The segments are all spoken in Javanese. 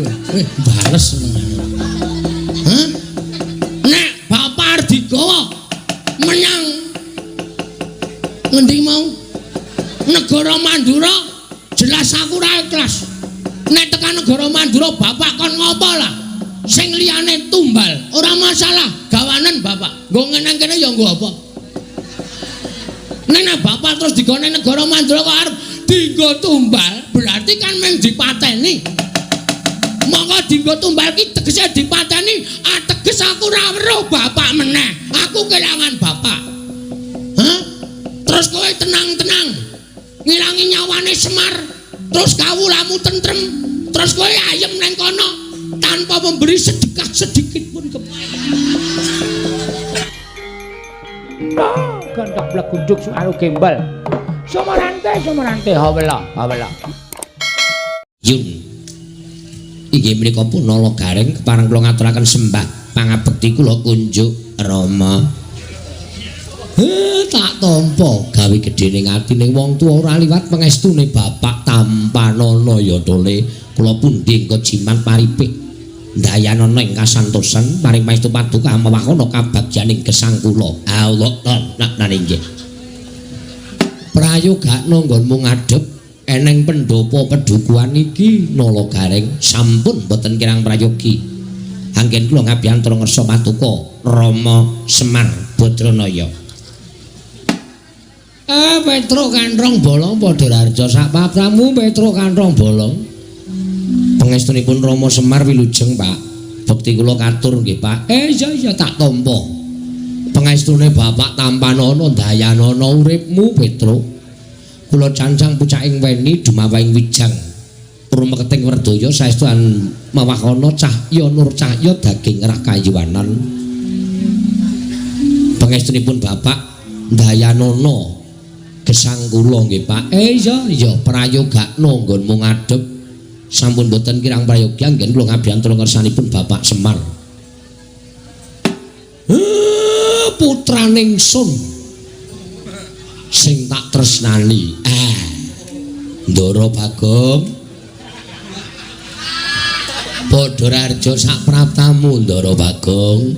kowe. Bales senengane. Hah? Nek bapak arep digawa menyang ngendi mau? Negara Mandura, jelas aku ora ikhlas. Nek tekan negara Mandura bapak kon ngopo lah? Sing liyane tumbal, ora masalah, gawanen bapak. Nggo ngene kene ya nggo apa? Nek bapak terus digone negara Mandura kok arep dinggo tumbal, berarti kan mung dipateni. Monggo dinggo tumbal ki tegese dipateni, ateges aku ora weruh bapak meneh. Aku kelangan bapak. Hah? Terus kowe tenang-tenang ngilangi nyawane Semar, terus kawulamu tentrem, terus kowe ayem neng kono tanpa memberi sedekah sedikit pun ke Gendok blegunduk suaru gembel. Sumarante sumarante hawela hawela. Yun. Inggih menika Punala Gareng kepareng kula ngaturaken sembah pangabekti kula kunjuk Rama. Tak tampa gawe gedhe ning atine wong tuwa ora liwat pangestune bapak tampanana ya tole kula pundi engko jimat paripih ndayanana ing kasantosan paring pangestu paduka mewakana kabagyaning gesang kula. Allah nak inggih. Prayogakno nggonmu ngadhep eneng pendopo pedukuhan iki Nala Gareng sampun boten kirang prayogi. Anggen kula ngabiyantara ngersa patuko Rama Semar Badranaya. Petruk Kanthong Bolong padha raharja sak papramu Petruk Kanthong Bolong. Pangestunipun Rama Semar wilujeng, Pak. Bekti kula katur nggih, Pak. Iya iya tak tampa. Pangestune bapak tampanana ndayanana uripmu Petruk. Kula cancang pucaking weni dumawahing wijang. Rumeketing werdaya saestu an mawahana cahya nur cahya daging rah kayuwanan. Pangestunipun bapak ndayanana gesang kula nggih, Pak. Iya iya prayogakno nggonmu ngadhep. Sampun boten kirang prayogi anggen kula ngabiyantara ngersanipun Bapak Semar. Putraning sun sing tak tresnani. Ndara Bagong. Padha raharja sak praptamu Ndara Bagong.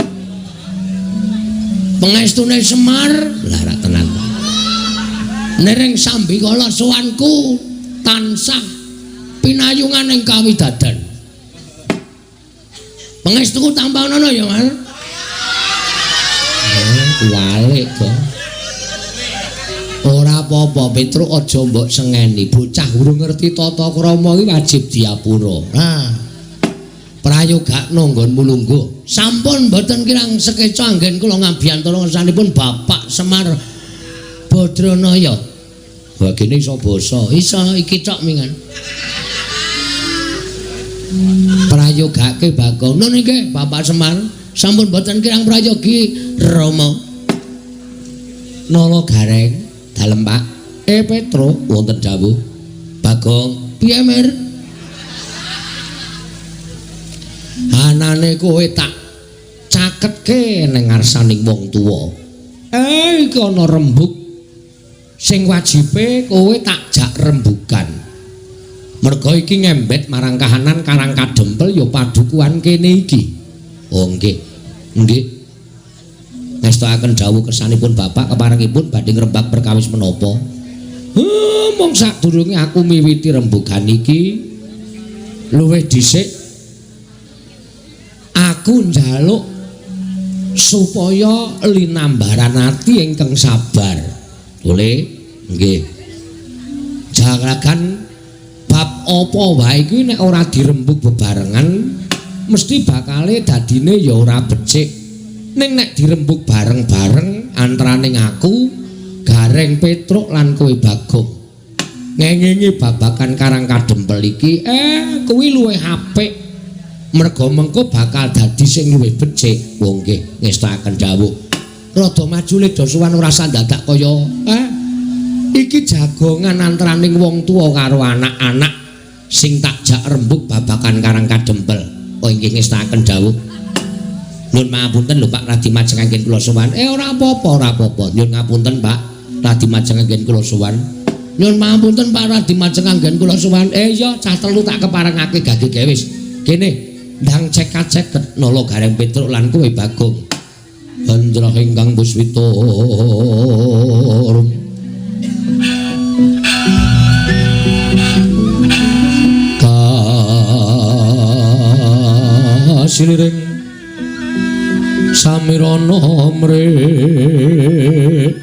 Pangestune Semar lah ra tenan. Nering sambikala sowanku tansah pinayungan ing kawidadan. Pangestuku tampanana ya, Mas. Kuwalik kok. Ora apa-apa, Petruk aja mbok sengeni. Bocah urung ngerti tata krama iki wajib diapura. Nah. Prayogakno nggonmu lungguh. Sampun mboten kirang sekeca anggen kula ngabiyantara ngersanipun Bapak Semar Badranaya. Bagene iso basa. Iso iki tok mingan. Prayogake Bagong. Nun nggih Bapak Semar, sampun mboten kirang prayogi Rama. Nala Gareng dalem Pak. Petruk wonten dawuh. Bagong, piye Mir? Anane kowe tak caketke ning ngarsaning wong tuwa. Iki ana rembug sing wajibe kowe tak jak rembugan. Merga iki ngembet marang kahanan Karang Kadempel ya padukuhan kene iki. Oh nggih. Nggih. Ngestokaken dawuh kersanipun bapak keparengipun badhe ngrembak perkawis menapa? Mung sadurunge aku miwiti rembugan iki luwih dhisik aku njaluk supaya linambaran ati ingkang sabar. Boleh? Nggih. Jaragan bab apa wae iki nek ora dirembug bebarengan mesti bakale dadine ya ora becik. Ning nek dirembug bareng-bareng antaraning aku, Gareng Petruk lan kowe Bagong ngengingi babagan Karang Kadempel iki kuwi luwih apik. Merga mengko bakal dadi sing luwih becik. Wong nggih ngestakaken dawuh. Rada maju le do suwan ora sandadak kaya iki jagongan antaraning wong tuwa karo anak-anak sing tak jak rembug babagan Karang Kadempel. Oh inggih ngestakaken dawuh. Nyun pangapunten lho Pak Radi majeng anggen kula sowan. Ora apa-apa, ora apa-apa. Nyun ngapunten Pak Radi majeng anggen kula sowan. Nyun pangapunten Pak Radi majeng anggen kula sowan. Iya cah telu tak keparengake gage gawe wis. Kene ndang cekak-ceket Nala Gareng Petruk lan kowe Bagong. Hendra ingkang puswita kasiliring samirana mrih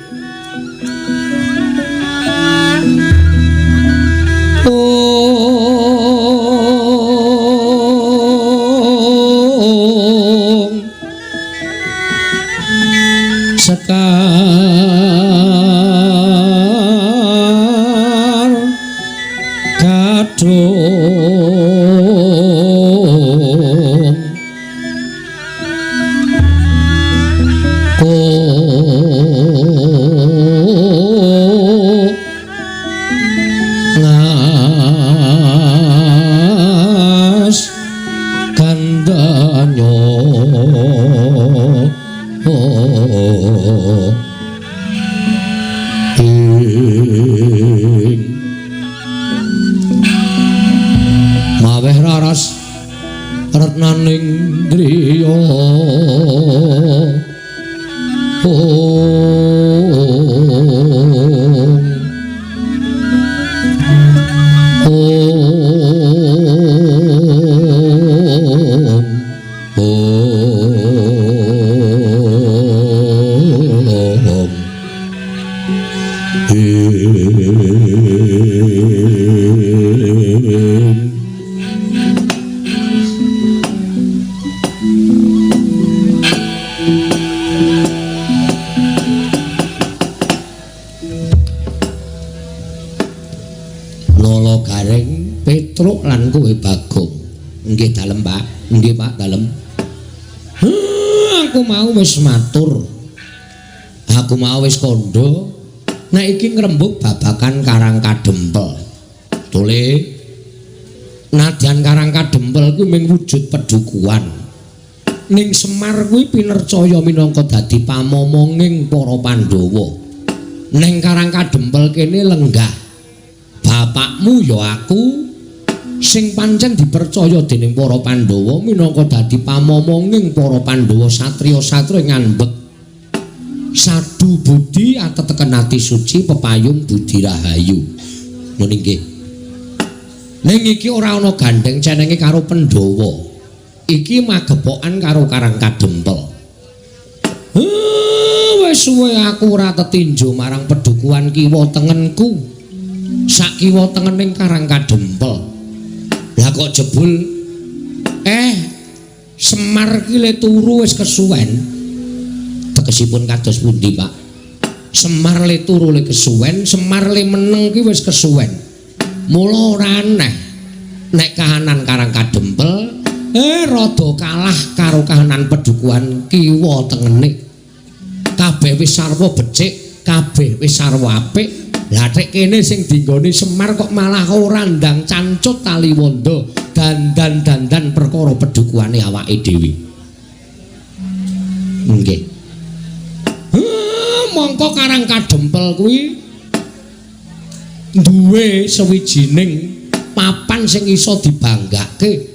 sekar kadung ngas kandanyo ing maweh raras retnaning griya Nala Gareng Petruk lan kowe Bagong. Nggih dalem, Pak. Nggih, Pak, dalem. Aku mau wis matur. Aku mau wis kandha. Nek iki ngrembug babagan Karang Kadempel. Tole nadyan Karang Kadempel kuwi mung wujud pedukuhan. Ning Semar kuwi pinercaya minangka dadi pamomonging para Pandhawa. Ning Karang Kadempel kene lenggah bapakmu ya aku sing pancen dipercaya dening para Pandhawa minangka dadi pamomonging para Pandhawa satriya-satriya nganbek sadu budi ateteken ati suci pepayung budi rahayu. Ngono nggih. Ning iki ora ana gandheng cenenge karo Pandhawa. Iki magepokan karo Karang Kadempel. Wis suwe aku ora tetinjo marang pedukuhan kiwa tengenku. Sak kiwa tengening Karang Kadempel. Lah kok jebul Semar ki le turu wis kesuwen. Tegesipun kados pundi, Pak? Semar le turu le kesuwen, Semar le meneng ki wis kesuwen. Mula ora aneh nek kahanan Karang Kadempel rada kalah karo kahanan pedukuhan kiwa tengene. Kabeh wis sarwa becik, kabeh wis sarwa apik. Lah tek kene sing dinggoni Semar kok malah ora ndang cancut taliwondo, dandan-dandan perkara pedukuhane awake dhewe. Nggih. Mongko Karang Kadempel kuwi duwe sawijining papan sing iso dibanggake.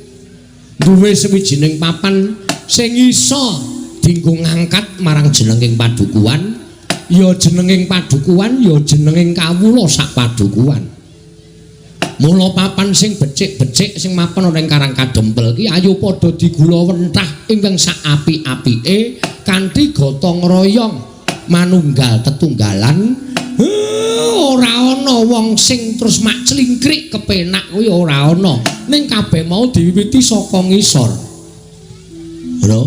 Duwe sawijining papan sing iso dienggo ngangkat marang jenenging padukuhan, ya jenenging padukuhan, ya jenenging kawula sak padukuhan. Mula papan sing becik-becik sing mapan ana ing Karang Kadempel ki ayo padha digulawentah ingkang sak apik-apike kanthi gotong royong manunggal tetunggalan. Ora ana wong sing terus mak clingkrik kepenak kuwi ora ana. Ning kabeh mau diwiwiti saka ngisor. Lho.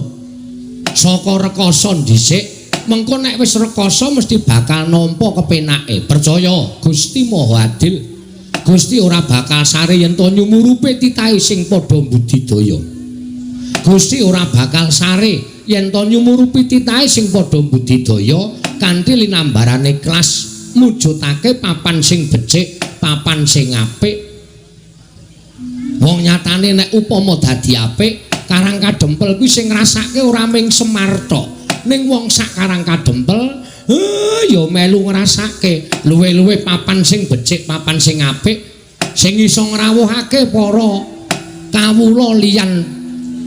Saka rekasa dhisik, mengko nek wis rekasa mesti bakal nampa kepenake. Percaya, Gusti Maha Adil. Gusti ora bakal sare yen to nyumurupe titahe sing padha mbudidaya. Gusti ora bakal sare yen to nyumurupi titahe sing padha mbudidaya kanthi linambarane ikhlas mujudake papan sing becik, papan sing apik. Wong nyatane nek upama dadi apik, Karang Kadempel kuwi sing ngrasake ora mung Semar tok. Ning wong sak Karang Kadempel ya melu ngrasake luwe-luwe papan sing becik, papan sing apik, sing iso ngrawuhake para Kawula liyan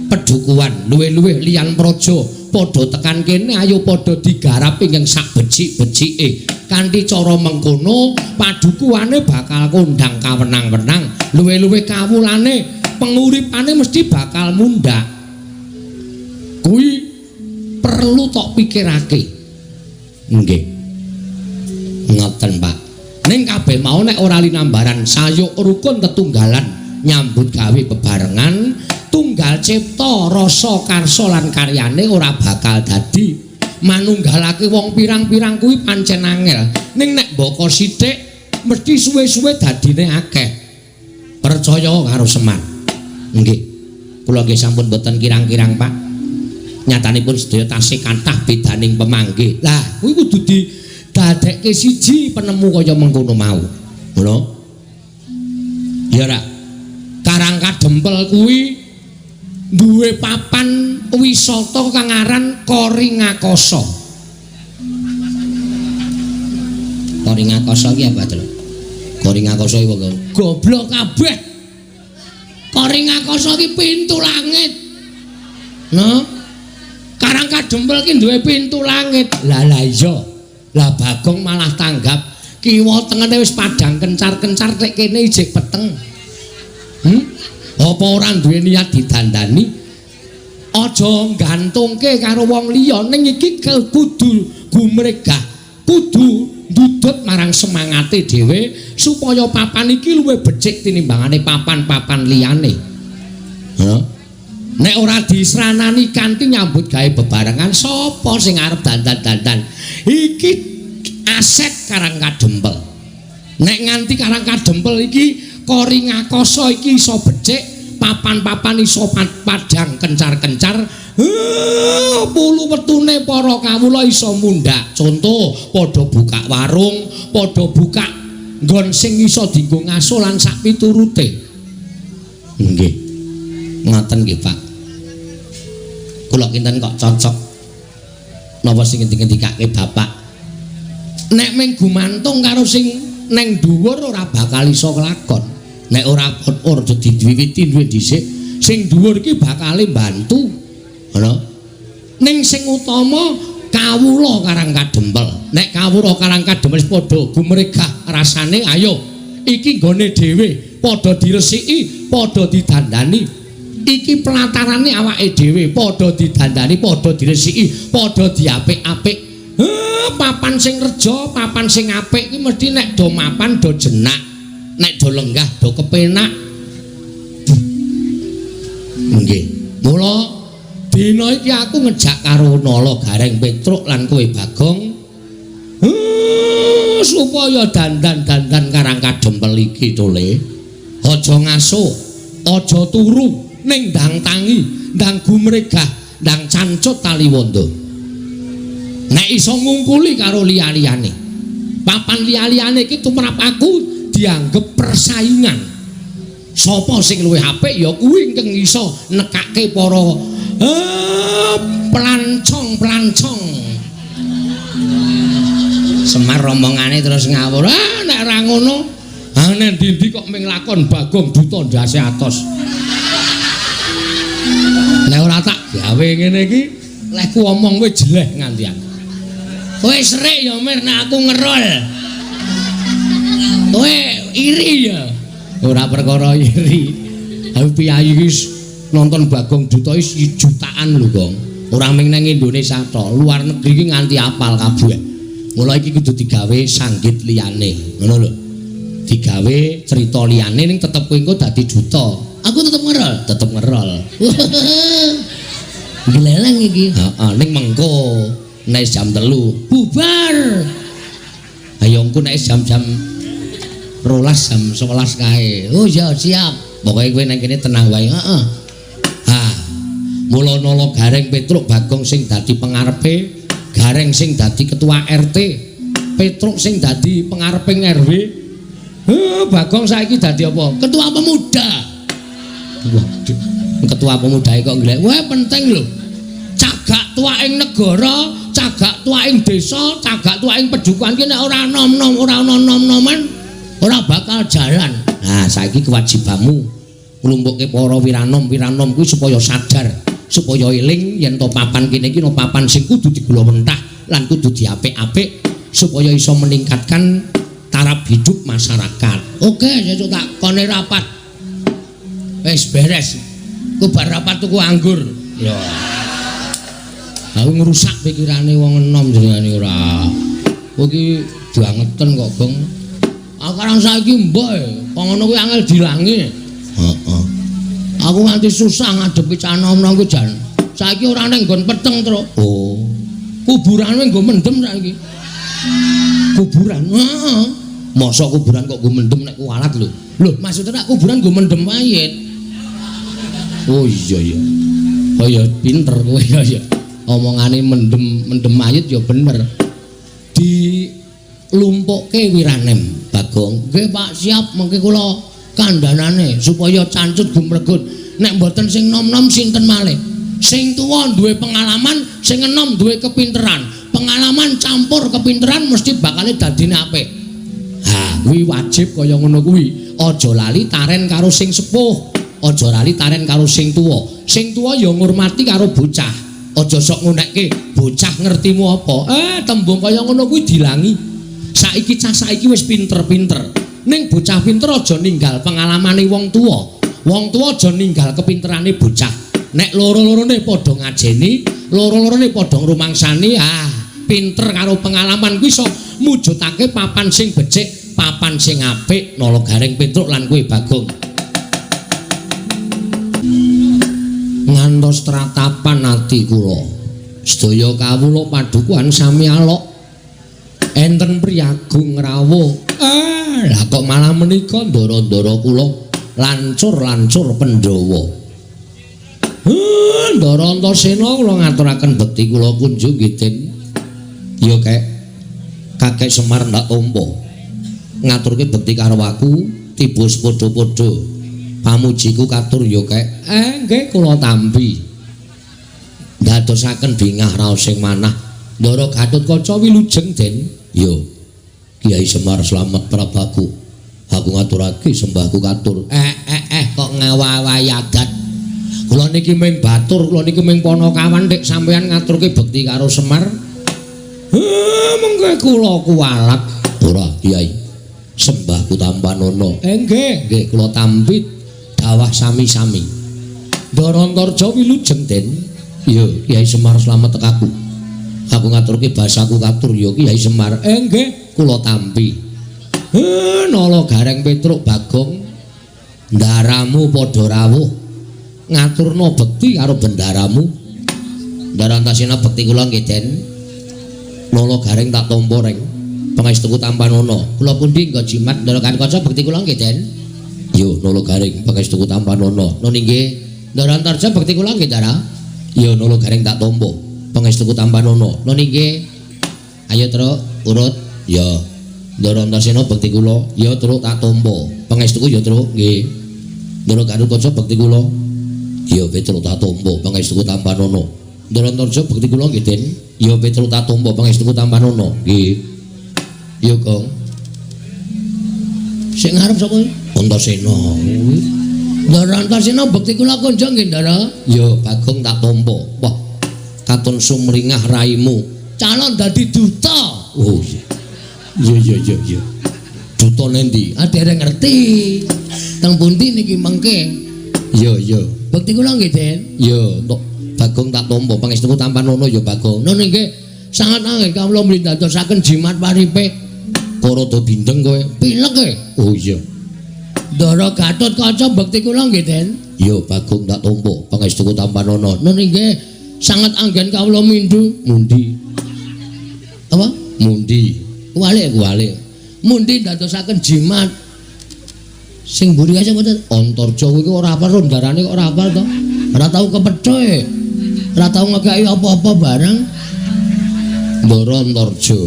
pedukuhan, luwih-luwih liyan praja padha tekan kene, ayo padha digarap ingkang sak becik-becike. Kanthi cara mengkono padukuhane bakal kondang kawenang-wenang, luwih-luwih kawulane penguripane mesti bakal mundhak. Kuwi perlu tok pikirake. Nggih. Ngoten, Pak. Ning kabeh mau nek ora linambaran sayuk rukun tetunggalan nyambut gawe bebarengan, tunggal cipta rasa karsa lan karyane ora bakal dadi. Manunggalake wong pirang-pirang kuwi pancen angel. Ning nek mbaka sithik mesti suwe-suwe dadine akeh. Percaya karo Semar. Nggih. Kula nggih sampun boten kirang-kirang, Pak. Nyatanipun sedaya tasih kathah bedaning pemanggih. Lah, kuwi kudu didadekke siji penemu kaya mengkono mau. Ngono? Ya ora. Karang Kadempel kuwi duwe papan wisata kang aran Koringakasa. Koringakasa ki apa, Tru? Koringakasa iki kok goblok kabeh. Koringakasa ki pintu langit. No? Karang Kadempel ki duwe pintu langit. Lah lah iya. Lah Bagong malah tanggap kiwa tengene wis padhang kencar-kencar nek kene ijik peteng. Apa ora duwe niat didandani? Aja gantungke karo wong liya, ning iki kudu gumregah, kudu ndudut marang semangate dhewe supaya papan iki luwih becik tinimbangane papan-papan liyane. Heeh. Nek ora disranani kanthi nyambut gawe bebarengan, sapa sing arep dandan-dandan? Iki aset Karang Kadempel. Nek nganti Karang Kadempel iki Koringakasa iki iso becik, papan-papan iso padhang kencar-kencar, pulu wetune para kawula iso mundhak. Contoh, padha buka warung, padha buka nggon sing iso dienggo ngaso lan sak piturute. Nggih. Ngoten nggih, Pak. Kula kinten kok cocok napa sing ngendikake Bapak. Nek mung gumantung karo sing neng dhuwur ora bakal iso kelakon. Nek ora ora diwiwiti duwe dhisik, sing dhuwur iki bakale mbantu. Ngono. Ning sing utama kawula Karang Kadempel. Nek kawula Karang Kadempel wis padha gumregah rasane, ayo iki nggone dhewe, padha diresiki, padha didandani. Iki pelatarane awake dhewe, padha didandani, padha diresiki, padha diapik-apik. Papan sing reja, papan sing apik iki mesti nek do mapan do jenak, nek do lenggah do kepenak. Nggih. Mula dina iki aku ngejak karo Nala Gareng Petruk lan kowe Bagong supaya dandan-dandan Karang Kadempel iki tole. Aja ngaso, aja turu, ning ndang tangi, ndang gumregah, ndang cancut taliwondo. Nek iso ngungkuli karo liya-liyane. Papan liya-liyane iki tumrap aku dianggep persaingan. Sapa sing luwih apik ya kuwi ingkang iso nekake para pelancong-pelancong. Semar romongane terus ngawur. Ah nek ora ngono, ah nek ndi-ndi kok ming lakon Bagong Duta ndase atos. Nek ora tak gawe ngene iki, lehku omong kowe jeleh ngantian. Kowe serik ya Mir nek aku ngerol. Kowe iri ya. Ora perkara iri. Aku piyayi iki nonton Bagong Duta iki jutaan lho, Gong. Ora mung nang Indonesia tok, luar negeri iki nganti apal kabeh. Mula iki kudu digawe sanggit liyane, ngono lho. Digawe cerita liyane ning tetep kowe engko dadi duta. Aku tetep ngerol, tetep ngerol. Gleleng iki. Heeh, ning mengko nek jam 3 bubar. Ayo engko nek jam-jam 12 jam 11 kae. Oh ya siap. Pokoke kowe nang kene tenang wae. Heeh. Ha. Mula Nala Gareng Petruk Bagong sing dadi pengarepe, Gareng sing dadi ketua RT, Petruk sing dadi pengareping RW. Bagong saiki dadi apa? Ketua pemuda. Waduh, ketua pemuda kok nglek. Wah, penting lho. Cagak tuwaking negara, cagak tuwaking desa, cagak tuwaking pedukuhan ki nek ora nom-nom, ora ana nom-noman, ora bakal jalan. Nah, saiki kewajibanmu Nglumpukke para wiranom-wiranom kuwi supaya sadar, supaya eling yen to papan kene iki no papan sing kudu digulawentah lan kudu diapik-apik supaya iso meningkatkan taraf hidup masyarakat. Oke, sesuk tak kone rapat. Wis beres. Ku bar rapat tuku anggur. Ya. Aku ngrusak pikirane wong enom jenengane ora. Kowe iki bangeten kok, Gong. Aku karang saiki mbok kok ngono kuwi angel dilangi. Heeh. Aku nganti susah ngadepi cah nom-nom kuwi jan. Saiki ora ning nggon peteng, Truk. Oh. Kuburan kuwi nggo mendem saiki. Kuburan. Heeh. Mosok kuburan kok nggo mendem nek kualat lho. Lho, maksudnya nek kuburan nggo mendem mayit. Oh iya iya. Oh iya pinter kowe ya ya. Omongane mendem mayit ya bener. Dilumpukke wiranem, Bagong. Nggih, Pak, siap mengke kula kandhanane supaya cancut gumregut. Nek mboten sing nom-nom sinten malih? Sing tuwa duwe pengalaman, sing enom duwe kepinteran. Pengalaman campur kepinteran mesti bakale dadine apik. Ha, kuwi wajib kaya ngono kuwi. Aja lali taren karo sing sepuh, aja lali taren karo sing tuwa. Sing tuwa ya ngurmati karo bocah. Aja sok ngunekke bocah ngertimu apa. Tembung kaya ngono kuwi dilangi. Saiki cah saiki wis pinter-pinter. Ning bocah pinter aja ninggal pengalamane wong tuwa. Wong tuwa aja ninggal kepinterane bocah. Nek loro-lorone padha ngajeni, loro-lorone padha ngrumangsani, ah, pinter karo pengalaman kuwi iso mujudake papan sing becik, papan sing apik, Nala Gareng Petruk lan kowe Bagong. Ngantos tratapan ati kula. Sedaya kawula padukuhan sami alok. Enten priyagung rawuh. Lah kok malah menika ndara-ndara kula lancur-lancur Pandhawa. Ndara Antasena kula ngaturaken bekti kula kunjung nggih Den. Ya kek Kakek Semar ndak tampa. Ngaturke bekti karo aku tiba padha-padha. Pamujiku katur ya kek. Nggih kula tampi. Ndadosaken bingah raos sing manah. Ndara Gatotkaca wilujeng Den. Ya. Kyai Semar slamet prabaku. Aku ngaturake sembahku katur. Kok ngawawahi adat. Kula niki ming batur, kula niki ming panakawan dik sampeyan ngaturke bekti karo Semar. Mengke kula kuwalat. Ora, Kyai. Sembahku tampanana. Nggih, nggih kula tampi dawah sami-sami. Ndara Antarja wilujeng Den. Ya, Kyai Semar slamet tekaku. Aku ngaturke basaku katur ya Kyai Semar. Nggih, kula tampi. Nala Gareng Petruk Bagong ndaramu padha rawuh ngaturna bekti karo bendaramu. Ndara Antasena bekti kula nggih Den. Nala Gareng tak tampa reng. Pangestuku tampanana. Kula pundi nggo jimat Ndara Gatotkaca bekti kula nggih Den. Yo Nala Gareng pangestuku tampanana. Nun inggih. Ndara Antarja bekti kula nggih Ndara. Yo Nala Gareng tak tampa. Pangestuku tampanana. Nun inggih. Ayo Truk urut. Ya. Ndara Antasena bekti kula. Ya Truk tak tampa. Pangestuku ya Truk nggih. Ndara Gatotkaca bekti kula. Ya Petruk tak tampa. Pangestuku tampanana. Ndara Antarja bekti kula nggih Den. Ya Petruk tak tampa. Pangestuku tampanana. Nggih. Ya Gong. Sing ngarep sapa? Antasena. Ndara Antasena bekti kula kunjung nggih Ndara. Ya Bagong tak tampa. Wah. Katon sumringah raimu. Calon dadi duta. Oh iya. Iya iya iya. Duta nendi? Ah dereng ngerti. Teng pundi niki mengke? Iya iya. Bekti kula nggih Den. Ya tok Bagong tak tampa. Pangestuku tampanana ya Bagong. Nun nggih. Sangat angel kawula mlindadosaken jimat paripe. Kok rada bindeng kowe? Pilek kowe. Oh iya. Ndara Gatotkaca bekti kula nggih Den. Ya Bagong tak tampa. Pangestuku tampanana. Nun nggih. Sangat anggen kawula mindhu. Mundi. Apa? Mundi. Kuwalik kuwalik. Mundi ndadosaken jimat. Sing mburi kae sapa? Antarja kuwi ora hafal rondarane kok ora hafal to. Ora tau kepethoe. Ora tau ngekeki apa-apa bareng. Ndara Antarja.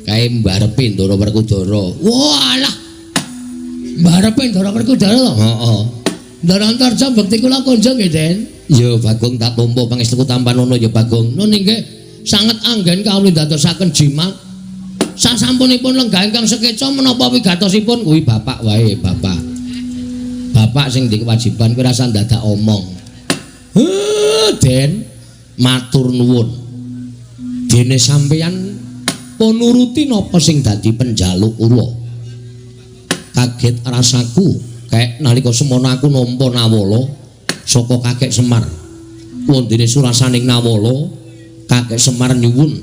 Kae mbarepe Ndara Werkudara. Walah. Mbarepe Ndara Werkudara to? Heeh. Ndara Antarja bekti kula kunjung nggih Den. Ya Bagong tak tampa pangestuku tampanana ya Bagong. Nun inggih sanget anggen kawula ndadosaken jimat. Sasampunipun lenggah ingkang sekeca menapa wigatosipun kuwi bapak wae, bapak. Bapak sing ndek kewajiban kowe rasa ndadak omong. Heh, Den, matur nuwun. Dene sampeyan pun nuruti napa sing dadi penjaluk kula. Kaget rasaku kek nalika semono aku nampa nawala saka Kakek Semar. Wondene surasaning nawala, Kakek Semar nyuwun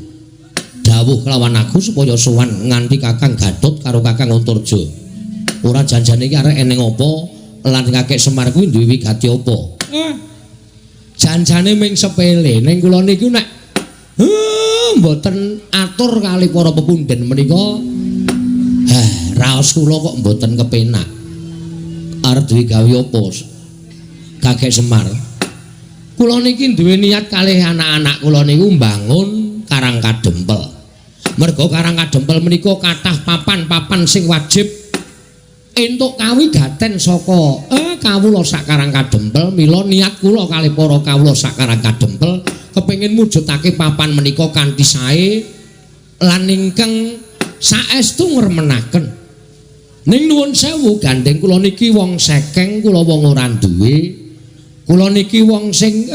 dawuh kelawan aku supaya sowan nganti Kakang Gatot karo Kakang Antarja. Ora janjane iki arek eneng apa lan Kakek Semar kuwi duwe wigati apa? Janjane ming sepele ning kula niku nek mboten atur kali para pepundhen menika. Raos kula kok mboten kepenak. Arep duwe gawe apa? Kakek Semar. Kula niki duwe niat kalih anak-anak kula niku mbangun Karang Kadempel. Merga Karang Kadempel menika kathah papan-papan sing wajib entuk kawigaten saka kawula sak Karang Kadempel. Mila niat kula kalih para kawula sak Karang Kadempel kepengin mujudake papan menika kanthi sae lan ingkang saestu ngremenaken. Ning nuwun sewu gandeng kula niki wong sekeng, kula wong ora duwe. Kula niki wong sing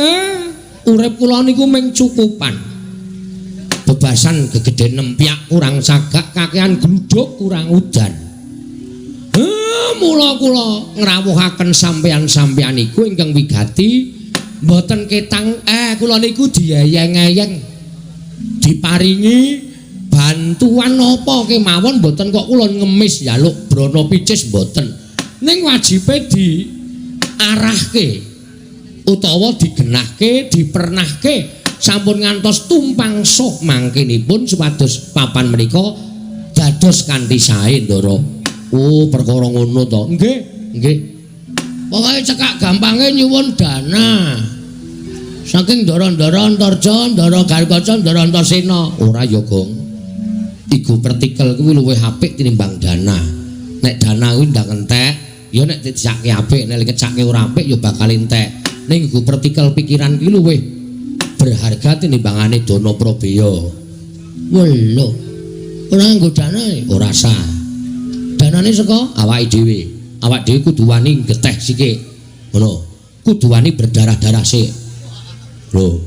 urip kula niku mung cukupan. Bebasan gegedhen nempyak kurang cagak, kakean gluduk kurang udan. Mula kula ngrawuhaken sampeyan-sampeyan iku ingkang wigati mboten ketang kula niku dieyeng-eyeng diparingi bantuan napa kemawon mboten kok kula ngemis njaluk brana picis mboten. Ning wajibe diarahke utawa digenahke, dipernahke sampun ngantos tumpang suh mangkinipun supados papan menika dados kanthi sae, Ndara. Oh, perkara ngono to. Nggih, nggih. Pokoke cekak gampange nyuwun dana. Saking ndara-ndara Antarja, ndara Garkaca, ndara Antasena. Ora ya, Gong. Iku pertikel kuwi luwih apik tinimbang dana. Nek dana kuwi ndang entek, ya nek dicake apik, nek dikecake ora apik ya bakal entek. Ning iku pertikel pikiran kuwi luwih berharga tinimbangane dana prabeya. Welo. Ora nganggo dana, ora sah. Danane saka awake dhewe. Awak dhewe kudu wani geteh sithik. Ngono. Kudu wani berdarah-darah sik. Lho.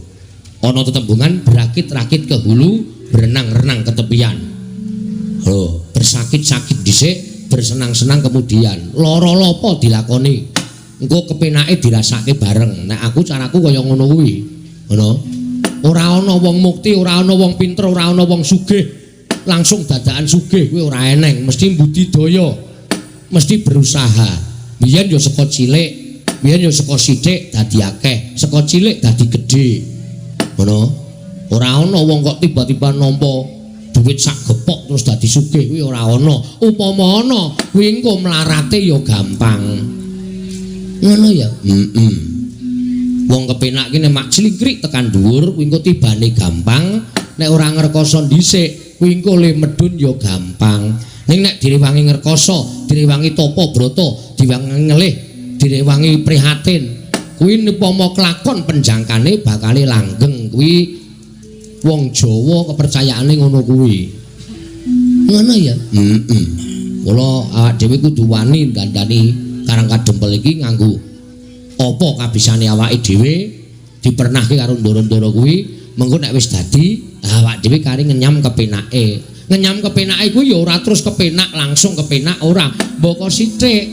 Ana tetembungan berakit-rakit ke hulu, berenang-renang ke tepian. Lho, bersakit-sakit dhisik, bersenang-senang kemudian. Lara lopo dilakoni. Engko kepenake dirasake bareng. Nek aku caraku kaya ngono kuwi. Ngono. Ora ana wong mukti, ora ana wong pinter, ora ana wong sugih. Langsung dadakan sugih kuwi ora eneng, mesti budidaya. Mesti berusaha. Biyen ya saka cilik, biyen ya saka sithik dadi akeh, saka cilik dadi gedhe. Ngono. Ora ana wong kok tiba-tiba nampa duit sak gepok terus dadi sugih kuwi ora ana. Upama ana, kuwi engko mlarate ya gampang. Ngono ya? Heeh. Wong kepenak ki nek mak clingkrik tekan dhuwur kuwi engko tibane gampang, nek ora ngrekoso dhisik kuwi engko le medhun ya gampang. Ning nek direwangi ngrekoso, direwangi tapa brata, direwangi ngelih, direwangi prihatin, kuwi upama kelakon penjangkane bakale langgeng. Kuwi wong Jawa kepercayaane ngono kuwi. Ngono ya? Heeh. Mula awak dhewe kudu wani dandani Karang Kadempel iki nganggo apa kabisane awake dhewe, dipernahke karo ndara-ndara kuwi, mengko nek wis dadi awak dhewe kari ngenyam kepenake. Ngenyam kepenake kuwi ya ora terus kepenak langsung kepenak ora, mboko sithik.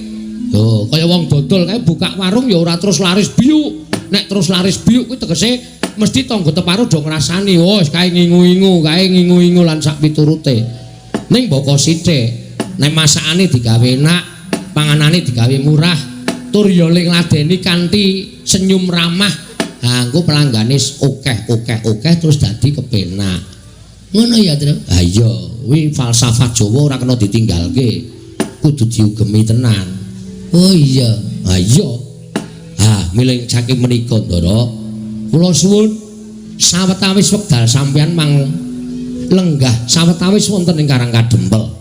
Lho, kaya wong dodol kae buka warung ya ora terus laris biuk. Nek terus laris biuk kuwi tegese mesti tangga teparo do ngrasani, oh wis kae ngingu-ingu, kae ngingu-ingu lan sak piturute. Ning mboko sithik, nek masakane digawe enak, panganane digawe murah, tur ya ling ladeni kanthi senyum ramah, ha engko pelanggane akeh-akeh-akeh terus dadi kepenak. Ngono ya, Tru? Ha iya, kuwi falsafah Jawa ora kena ditinggalke. Kudu diugemi tenan. Oh iya. Ha iya. Ha, milih saking menika, Ndara. Kula suwun sawetawis wekdal sampeyan mang lenggah sawetawis wonten ing Karang Kadempel.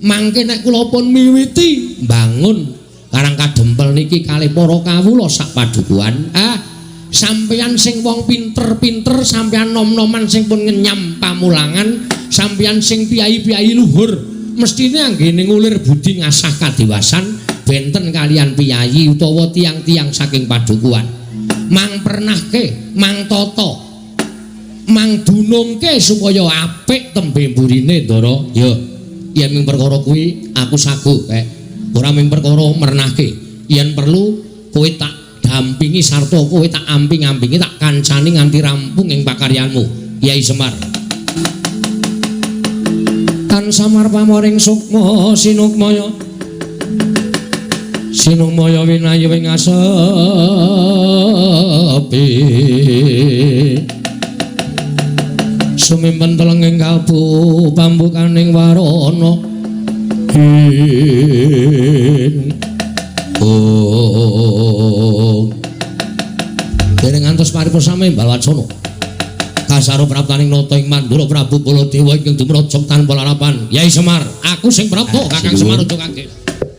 Mangke nek kula pun miwiti mbangun Karang Kadempel niki kalih para kawula sak padukuhan, sampeyan sing wong pinter-pinter, sampeyan nom-noman sing pun ngenyam pamulangan, sampeyan sing piyai-piyai luhur, mestine anggene ngulir budi ngasah kadiwasan, benten kalian piyayi utawa tiyang-tiyang saking padukuhan. Mang pernahke, mang tata, mang dunungke supaya apik tembe mburine, Ndara. Ya, yen ming perkara kuwi aku saguh, Kek. Ora ming perkara mernahke. Yen perlu kowe tak dampingi sarta kowe tak amping-ampingi, tak kancani nganti rampung ing pakaryanmu, Yai Semar. Tan samar pamoring sukma sinukmaya. Sinukmaya winayu ing asepi. Sumimpen telenging kalbu pambukaning warana. Ing oh. Dereng ngantos paripurna samimbal wacana. Kasaro praptaning nata ing Mandura Prabu Baladewa ingkang dumrajog tanpa larapan. Yai Semar, aku sing prapta, Kakang Semar aja kaget.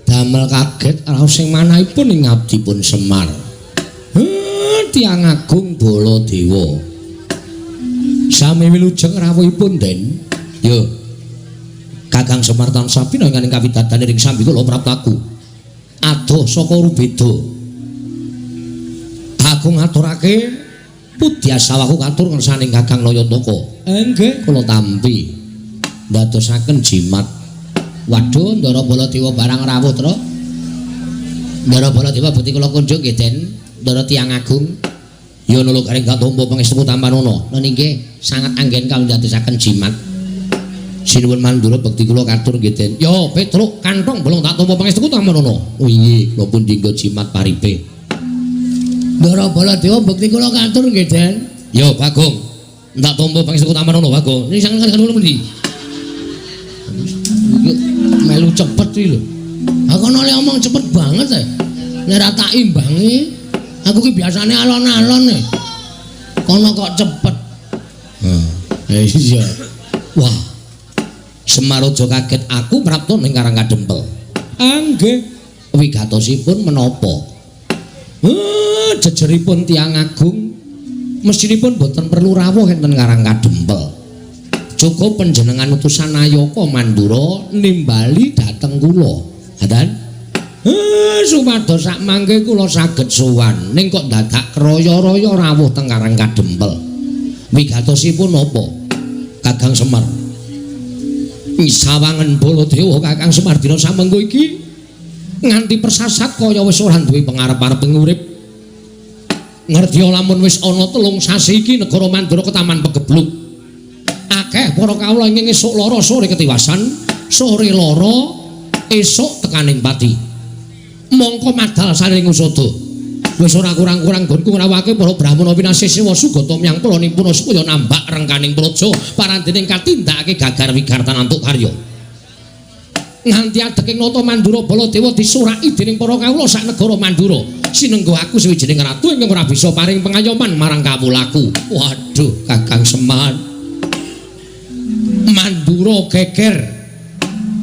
Damel kaget raos sing manahipun ing abdipun Semar. Tiyang agung Baladewa. Sami wilujeng rawuhipun, Den. Yo. Kakang Semar tansah pinangan ing kawidadan ing sambi kula praptaku. Adoh saka Rubeda. Aku ngaturake pudyasawaku katur ngersaning Kakang Nayantaka. Nggih, kula tampi. Ndadosaken jimat. Waduh, Ndara Baladewa barang rawuh, Tru. Ndara Baladewa bekti kula kunjung nggih, Den. Ndara tiyang agung. Ya nulung garing katompa pangestu tampanana. Lha nggih, sangat anggen kawula ndadosaken jimat. Sinuwun Mandura bekti kula katur nggih, Den. Ya, Petruk kantong bolong tak tampa pangestu tampanana. Oh iya, kula pun dinggo jimat paripe. Ndara Baladewa bekti kula katur nggih, Den. Ya, Bagong. Tak tampa pangestu tampanana, Bagong. Ini sangat kula pundi? Melu cepet iki lho. Aku ana le omong cepet banget e. Nek ora tak imbangi, aku ki biasane alon-alon e. Kono kok cepet. Heh, iya. Wah. Semar aja kaget aku prapta ning Karang Kadempel. Nggih. Wigatosipun menapa? Jejeripun tiyang agung mestinipun boten perlu rawuh enten Karang Kadempel. Cukup panjenengan utusan Nayaka Mandura nimbali dhateng kula. Ngaten? Supados sak mangke kula saged sowan ning kok dadak kraya-raya rawuh teng Karang Kadempel. Wigatosipun napa? Kakang Semar. Sawangen Baladewa Kakang Semar dina samengko iki nganti persasat kaya wis ora duwe pengarep-arep urip. Ngerti lamun wis ana 3 sasi iki negara Mandura ketaman pegebluk. Akeh para kawula ingkang esuk lara sore ketiwasan, sore lara esuk tekaning pati. Mongko madal saring usada. Wis ora kurang-kurang nggonku ngrawake para brahmana pinasih sewa sugata myang pala nimpuna supaya nambak rengkaning praja parandening katindakake gagar wigartan antuk karya. Nganti adeking nata Mandura Baladewa disuraki dening para kawula sak negara Mandura. Sinenggo aku sawijining ratu ingkang ora bisa paring pengayoman marang kawulaku. Waduh, Kakang Semar. Mandura geger.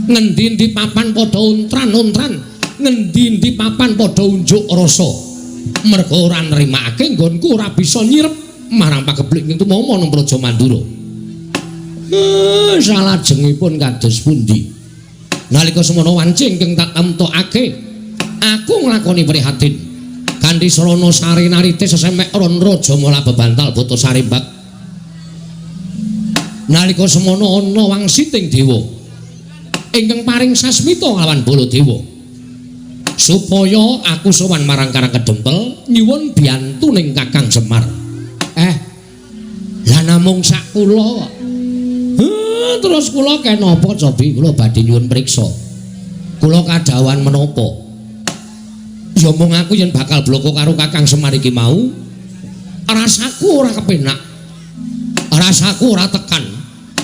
Ngendi-endi papan padha untran-untran, ngendi-endi papan padha unjuk rasa. Merga ora nrimake nggonku ora bisa nyirep marang pageblek ing tumama nang Praja Mandura. Salajengipun kados pundi? Nalika semono wanci ingkang tak temtokake, aku nglakoni prihatin. Kanthi srana sari narite sesemek ron raja mala bebantal buta sarimbak. Nalika semono ana wangsiting dewa ingkang paring sasmita lawan Baladewa supaya aku sowan marang Karang Kedempel nyuwun biyantuning Kakang Semar. Lah namung sak kula. Terus kula kenapa cobi kula badhe nyuwun priksa. Kula kadhawuhan menapa? Ya mung aku yen bakal bloko karo Kakang Semar iki mau, rasaku ora kepenak. Rasaku ora tekan.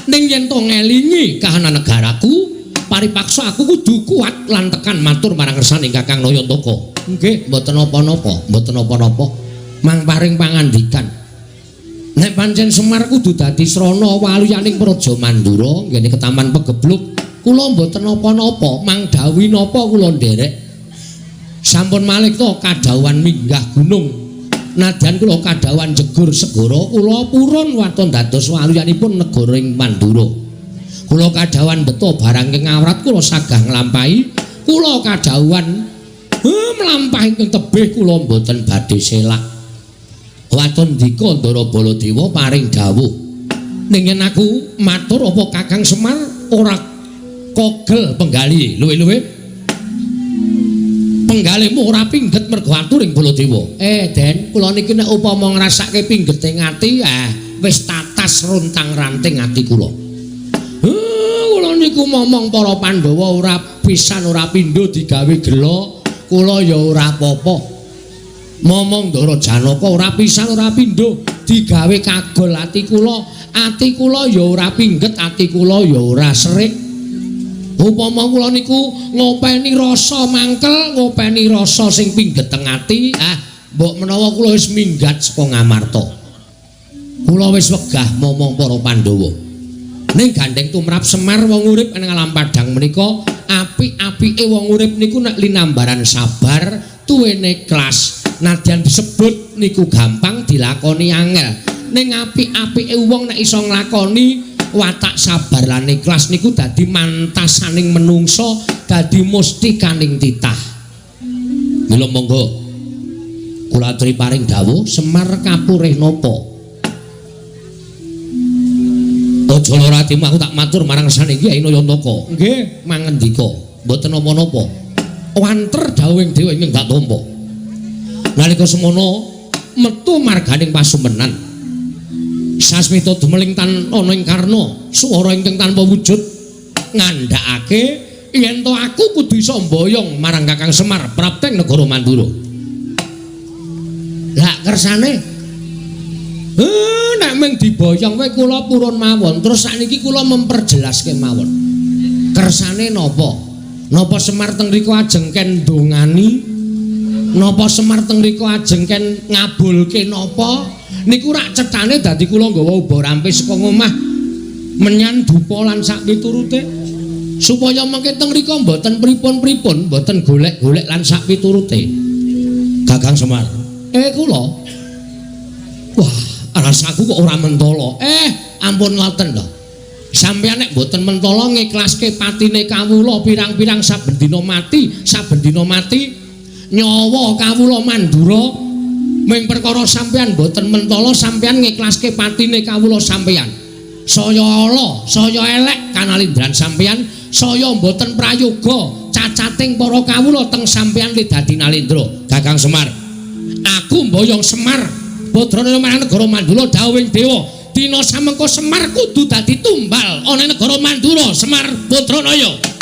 Ning yen to ngelingi kahanan negaraku, paripaksa aku kudu kuat lan tekan matur marang ngersaning Kakang Nayantaka. Nggih, mboten napa-napa, mboten napa-napa. Mang paring pangandikan. Nek pancen Semar kudu dadi srana waluyaning Praja Mandura nggene ketaman pegebluk, kula mboten napa-napa, mang dawuhi napa kula nderek. Sampun malih to kadhawuhan minggah gunung. Nadyan kula kadhawuhan jegur segara, kula purun waton dados waluyanipun negara ing Mandura. Kula kadhawuhan beto barang ing awrat kula sagah nglampahi, kula kadhawuhan Mlampah ingkang tebih kula mboten badhe selak. Waton dika Ndara Baladewa paring dawuh. Ning yen aku matur apa Kakang Semar ora kogel penggali luwe-luwe. Penggalimu ora pingget mergo aturing Baladewa. Den, kula niki nek upama ngrasake pinggete ati, wis tatas rontang-ranting ati kula. Kula niku momong para Pandhawa ora pisan ora pindho digawe gela, kula ya ora apa-apa. Momong Ndara Janaka ora pisan ora pindho digawe kagol ati kula, ati kula ya ora pingget, ati kula ya ora serik. Upama kula niku ngopeni rasa mangkel, ngopeni rasa sing pingget teng ati, mbok menawa kula wis minggat saka Ngamarta. Kula wis wegah momong para Pandhawa. Ning gandeng tumrap Semar wong urip ing alam padhang menika, apik-apike wong urip niku nek linambaran sabar, tuwene ikhlas. Nadyan disebut niku gampang dilakoni angel. Ning apik-apike wong nek iso nglakoni watak sabar lan ikhlas niku dadi mantasaning menungso, dadi mustikaning titah. Mila monggo kula aturi paring dawuh Semar kapurih napa? Aja lara atimu, aku tak matur marang sane Kyai Nayantaka. Nggih, mangendika, mboten napa-napa. Wanter dawuhing dewa ingkang tak tampa. Nalika semono metu marganing pasumenan. Sasmita dumeling tan ana ing karna, swara ingkang tanpa wujud ngandhakake yen to aku kudu iso mboyong marang Kakang Semar prapteng negara Mandura. Lah kersane nek mung diboyong wae kula purun mawon. Terus sakniki kula memperjelas kemawon. Kersane napa? Napa Semar teng mriku ajeng ken ndongani? Napa Semar teng mriku ajeng ken ngabulke napa? Niku rak cethane dadi kula nggawa uba rampes saka ngomah menyan dupa lan sak piturute supaya mengke teng mriku mboten pripun-pripun, mboten golek-golek lan sak piturute. Kakang Semar, kula. Wah, rasaku kok ora mentala. Ampun ngoten lho. Sampeyan nek mboten mentala ngiklaske patine kawula pirang-pirang saben dina mati, saben dina mati nyawa kawula mandura. Ming perkara sampeyan mboten mentala sampeyan ngiklaske patine kawula sampeyan. Saya ala, saya elek kanalindran sampeyan, saya mboten prayoga cacating para kawula teng sampeyan li dadi nalindra. Kakang Semar, aku mboyong Semar Badranaya marang negara Mandura dawuhing dewa. Dina samengko Semar kudu dadi tumbal ana negara Mandura. Semar Badranaya.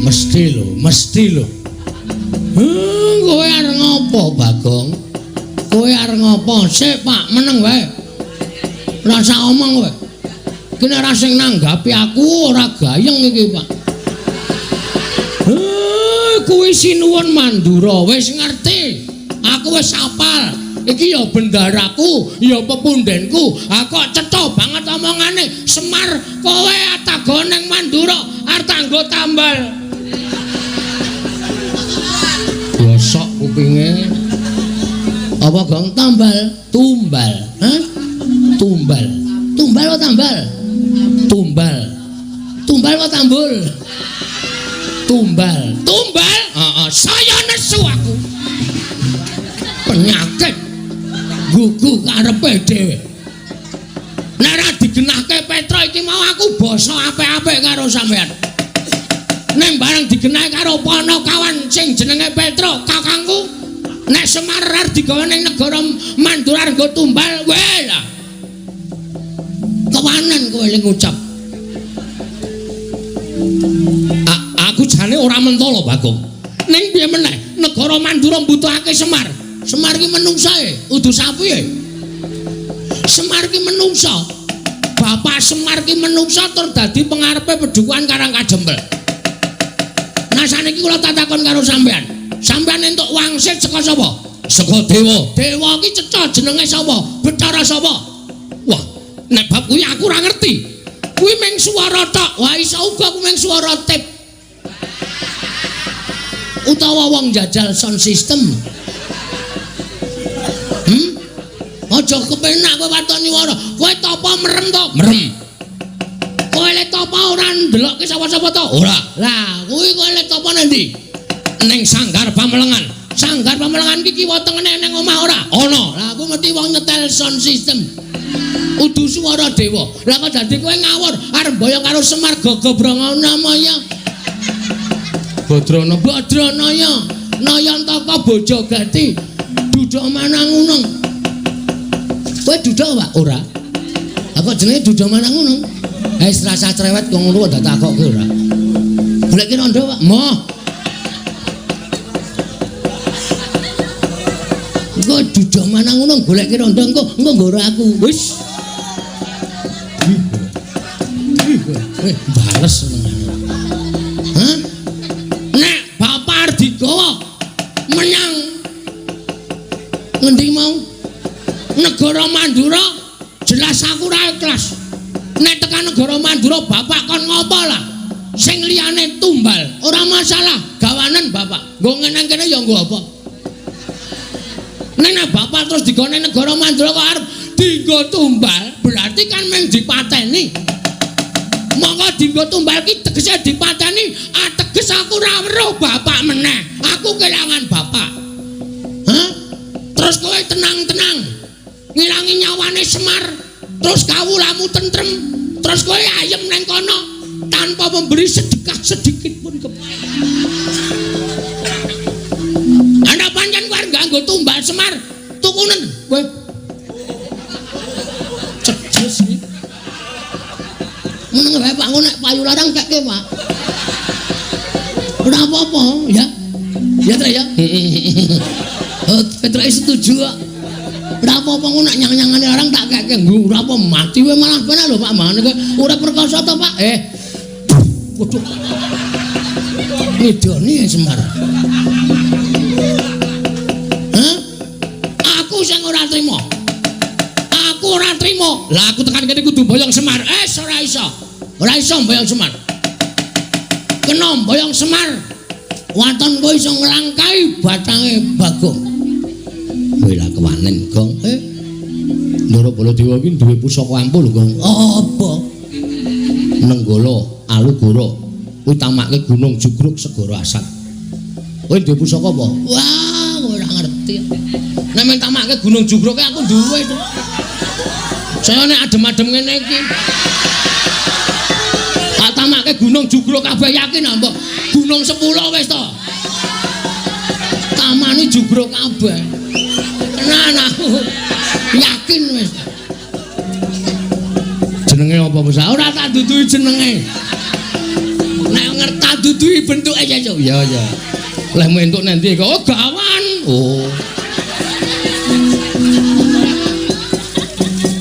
Mesti lho, mesti lho. Kowe arep ngopo, Bagong? Kowe arep ngopo? Sik, Pak, meneng wae. Rasa omong kowe. Iki nek ora sing nanggapi aku ora gayeng iki, Pak. Kuwi sinuwun Mandura, wis ngerti. Aku wis hafal. Iki ya bendaraku, ya pepundenku. Ha kok cetha banget omongane. Semar, kowe atago ning Mandura arep tanggo tambal. Bosok kupinge. Apa gong tambal? Tumbal. Hah? Tumbal. Tumbal apa tambal? Tumbal. Tumbal apa tambul? Tumbal. Tumbal? Heeh, saya nesu aku. Penyakit gugu karepe dhewe. Nek ora digenahke Petra iki mau aku basa apik-apik karo sampean. Ning bareng digenahke karo Panakawan sing jenenge Petra, kakangku, nek Semar arep digawa ning negara Mandura nggo tumbal, weh lah. Kewanen kowe ling ngucap. Aku jane ora mentala, Bagong. Ning piye meneh, negara Mandura mbutuhake Semar. Semar ki menungsa e, udu sapi e. Semar ki menungsa. Bapak Semar ki menungsa tur dadi pengarepe pedukuhan Karang Kajempel. Nah saniki kula tak takon karo sampean. Sampean entuk wangsit saka sapa? Saka dewa. Dewa ki cetha jenenge sapa? Bathara sapa? Wah, nek bab kuwi aku ora ngerti. Kuwi mung swara tok. Wah, iso uga kuwi mung swara tip. Utawa wong jajal sound system. Aja kepenak kowe waton nyuwara. Kowe tapa merem to? Merem. Kowe le tapa ora ndelokke sapa-sapa to? Ora. Lah, kuwi kowe le tapa nang ndi? Ning Sanggar Pamelengan. Sanggar Pamelengan iki kiwa tengene ning omah ora? Ana. Lah aku mesti wong nyetel sound system. Udu suara dewa. Lah kok dadi kowe ngawur arep mboyong karo Semar Gagabranganamaya. Badrana Badranaya Nayantaka Bojogati Duda Manangunung. Kowe duda Pak? Ora. Lah kok jenenge Duda Manangunung? Wis rasa cerewet kok ngono kok takokke ora. Goleki rondo Pak? Moh. Engko Duda Manangunung goleki rondo engko engko nggoro aku. Wis. Bales senengane. Hah? Nek bapak arep digawa menyang ngendi mau? Negara Mandura, jelas aku ora ikhlas. Nek tekan negara Mandura bapak kon ngopo lah? Sing liyane tumbal, ora masalah, gawanen bapak. Nggo ngeneng kene ya nggo apa? Nek bapak terus digone negara Mandura kok arep dinggo tumbal, berarti kan mung dipateni. Monggo dinggo tumbal ki tegese dipateni, ateges aku ora weruh bapak meneh. Aku kelangan bapak. Hah? Terus kowe tenang-tenang ngilangi nyawane Semar, terus kawulamu tentrem, terus kowe ayem nang kono tanpa memberi sedekah sedikit pun ke. Ana pancen kowe nganggo tumbal Semar, tukunen kowe. Cejes iki. Meneng wae Pak, ngono nek payu larang kekke Pak. Ora apa-apa ya. Ya Trek ya. Petruk setuju kok. Ora apa-apa ngono nek nyang-nyangane larang tak kekke. Nggo ora apa mati wae malah penak lho Pak. Mangane kowe ora perkasa to Pak? Waduh. Ngidoni Semar. Hah? Aku sing ora trima. Aku ora trima. Lah aku tekan kene kudu mboyong Semar. Ora iso. Ora iso mboyong Semar. Kena mboyong Semar. Waton kowe iso nglangkai batange Bagong. Kowe lah kewanen, Gong. Ndara Baladewa iki duwe pusaka ampuh lho, Gong. Apa? Nenggala Alugoro utamake Gunung Jugruk Segara Asat. Kowe duwe pusaka apa? Wah, ora ngerti. Nek men tamake Gunung Jugruk aku duwe to. Saya nek adem-adem ngene iki. Tak tamake Gunung Jugruk kabeh yakin mbok. Gunung 10 wis to. Tamane jugruk kabeh. Tenan aku. Yakin wis. Jenenge apa Musa? Ora tak duduhi jenenge. Nek ngerti tak duduhi bentuke ya. Ya ya. Lehmu entuk nanti kok oh gawan. Oh.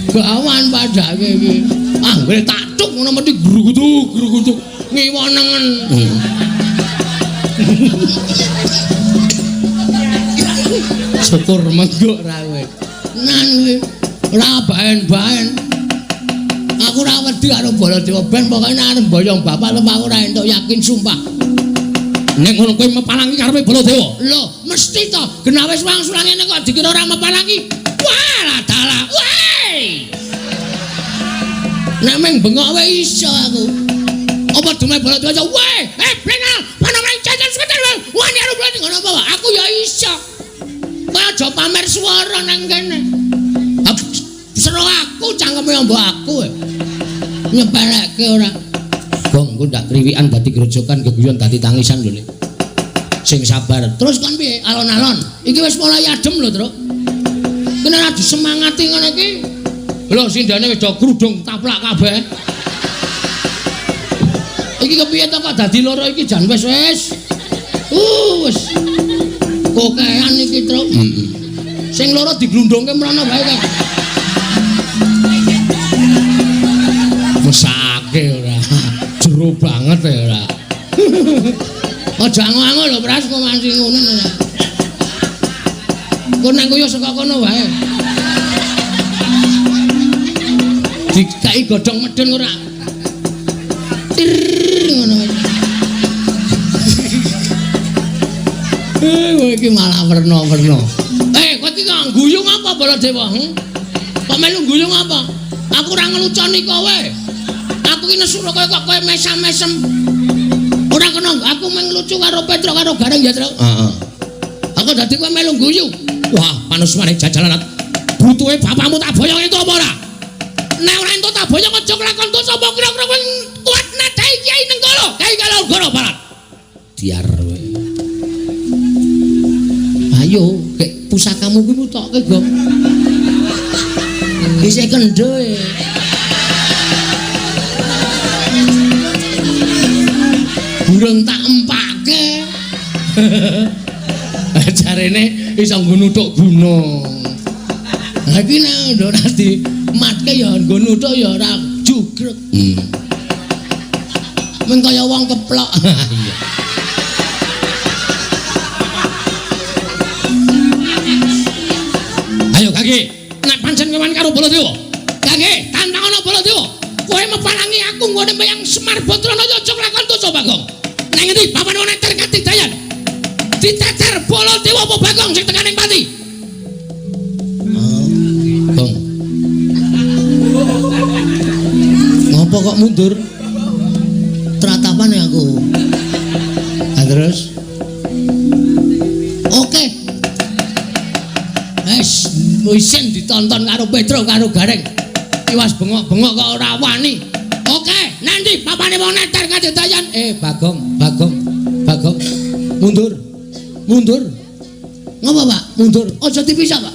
Gawan padake iki. Anggere tak cuk ngono mesti grugutuk-grugutuk ngiwa nengen. Syukur menggok ra kowe. Nan kowe ora baen-baen. Aku ora wedi karo Baladewa ben pokoke nek arep mboyong bapak lho aku ora entuk yakin sumpah. Nek ngono kowe mepalangi karepe Baladewa. Lho, mesti to. Genah wis wangsulan ngene kok dikira ora mepalangi. Wah, lah dalah. Weh. Nek meng bengok wae iso aku. Apa dume Baladewa weh, blenal, panomane jajan seketer. Wani arep mlati ngono apa? Aku ya iso. Kowe aja pamer swara nang kene. Seru aku cangkeme mbok aku. Nyepelekke ora. Gong, engko ndak kriwikan dadi grojokan geguyon dadi tangisan lho, Lik. Sing sabar. Terus kon piye? Alon-alon. Iki wis mulai adem lho, Truk. Kene ora disemangati ngono iki. Lho sindane wis do krudung taplak kabeh. Iki kepiye to kok dadi loro iki jan wis wis. Wis. Kokean iki, Truk. Heeh. Sing loro diglundungke mrono wae kok. Mesake ora. Jero banget ya ora. Aja ango-ango lho, Pras, kok nganti ngono ora. Engko nang koyo saka kono wae. Dikai godhong medhun ora. Tir ngono. Kowe iki malah werna-werna. Kowe iki kok guyu ngapa Baladewa? Kok melu guyu ngapa? Aku ora ngeluconi kowe. Aku ki nesu kok kowe mesam-mesem. Ora kena aku mung lucu karo Petruk karo Gareng ya, Truk. Heeh. Aku dadi kowe melu guyu. Wah, panusmane jajalan. Butuhe bapakmu tak boyong entuk apa ora? Nek ora entuk tak boyong aja kelakon dosa apa kira-kira kowe kuat nadai Kyai Nenggala, Kyai Kalogoro Barat. Diar kowe. Ayo, kek pusakamu kuwi mutokke, Gong. Isih kendho e. Burung tak empake. Jarene iso nggo nuthuk guna. Lah iki nek ora dimatke ya nggo nuthuk ya ora jugrek. Mung kaya wong keplok. Iya. Ayo Kaki, nek pancen kewan karo Baladewa. Kaki, tantangono Baladewa. Kowe meparangi aku nggone meyang Semar Badranaya aja nglakon dosa Bagong. Nang ngendi papan ana ter katidayan? Diteter Baladewa apa Bagong sing tekaning pati? Oh, Gong. Ngopo kok mundur? Tratapan ya aku. Nah, terus? Oke. Wes, isin ditonton karo Petruk karo Gareng. Tiwas bengok-bengok kok ora wani. Oke, nanti papane wong neter kadedayan. Bagong, Bagong, Bagong. Mundur. Mundur. Ngopo, Pak? Mundur. Aja dipisah, Pak.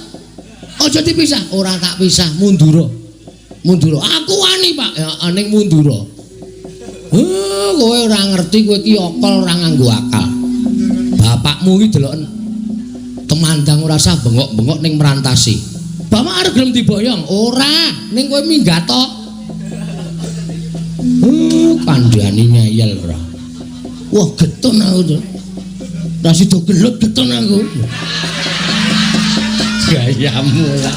Aja dipisah. Ora tak pisah, mundura. Mundura. Aku wani, Pak. Ya ning mundura. Kowe ora ngerti kowe iki akal ora nganggo akal. Bapakmu iki deloken temandang ora sah bengok-bengok ning merantasi. Bapak arep gelem diboyong? Ora, ning kowe minggat to. Kandhani ngeyel ora. Wah, getun aku to. Ra sida gelut getun aku. Gayamu ora.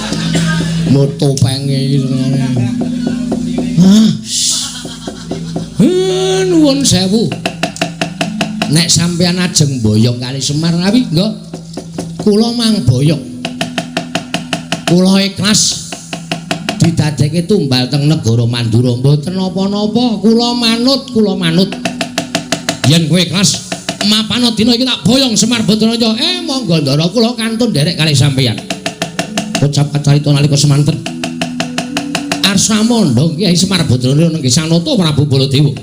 Moto penge iki senengane. Hah. Nuwun sewu. Nek sampeyan ajeng boyong kali Semar ngawi, nggih. Kula mang boyong. Kula ikhlas didadekke tumbal teng negara Mandura. Mboten napa-napa, kula manut, kula manut. Yen kowe ikhlas, mapana dina iki tak boyong Semar Badranaya. Monggo ndara kula kantun nderek kalih sampeyan. Ucap kacarita nalika semanten. Arsa mondhong Kyai Semar Badranaya nenggih Sanata Prabu Baladewa.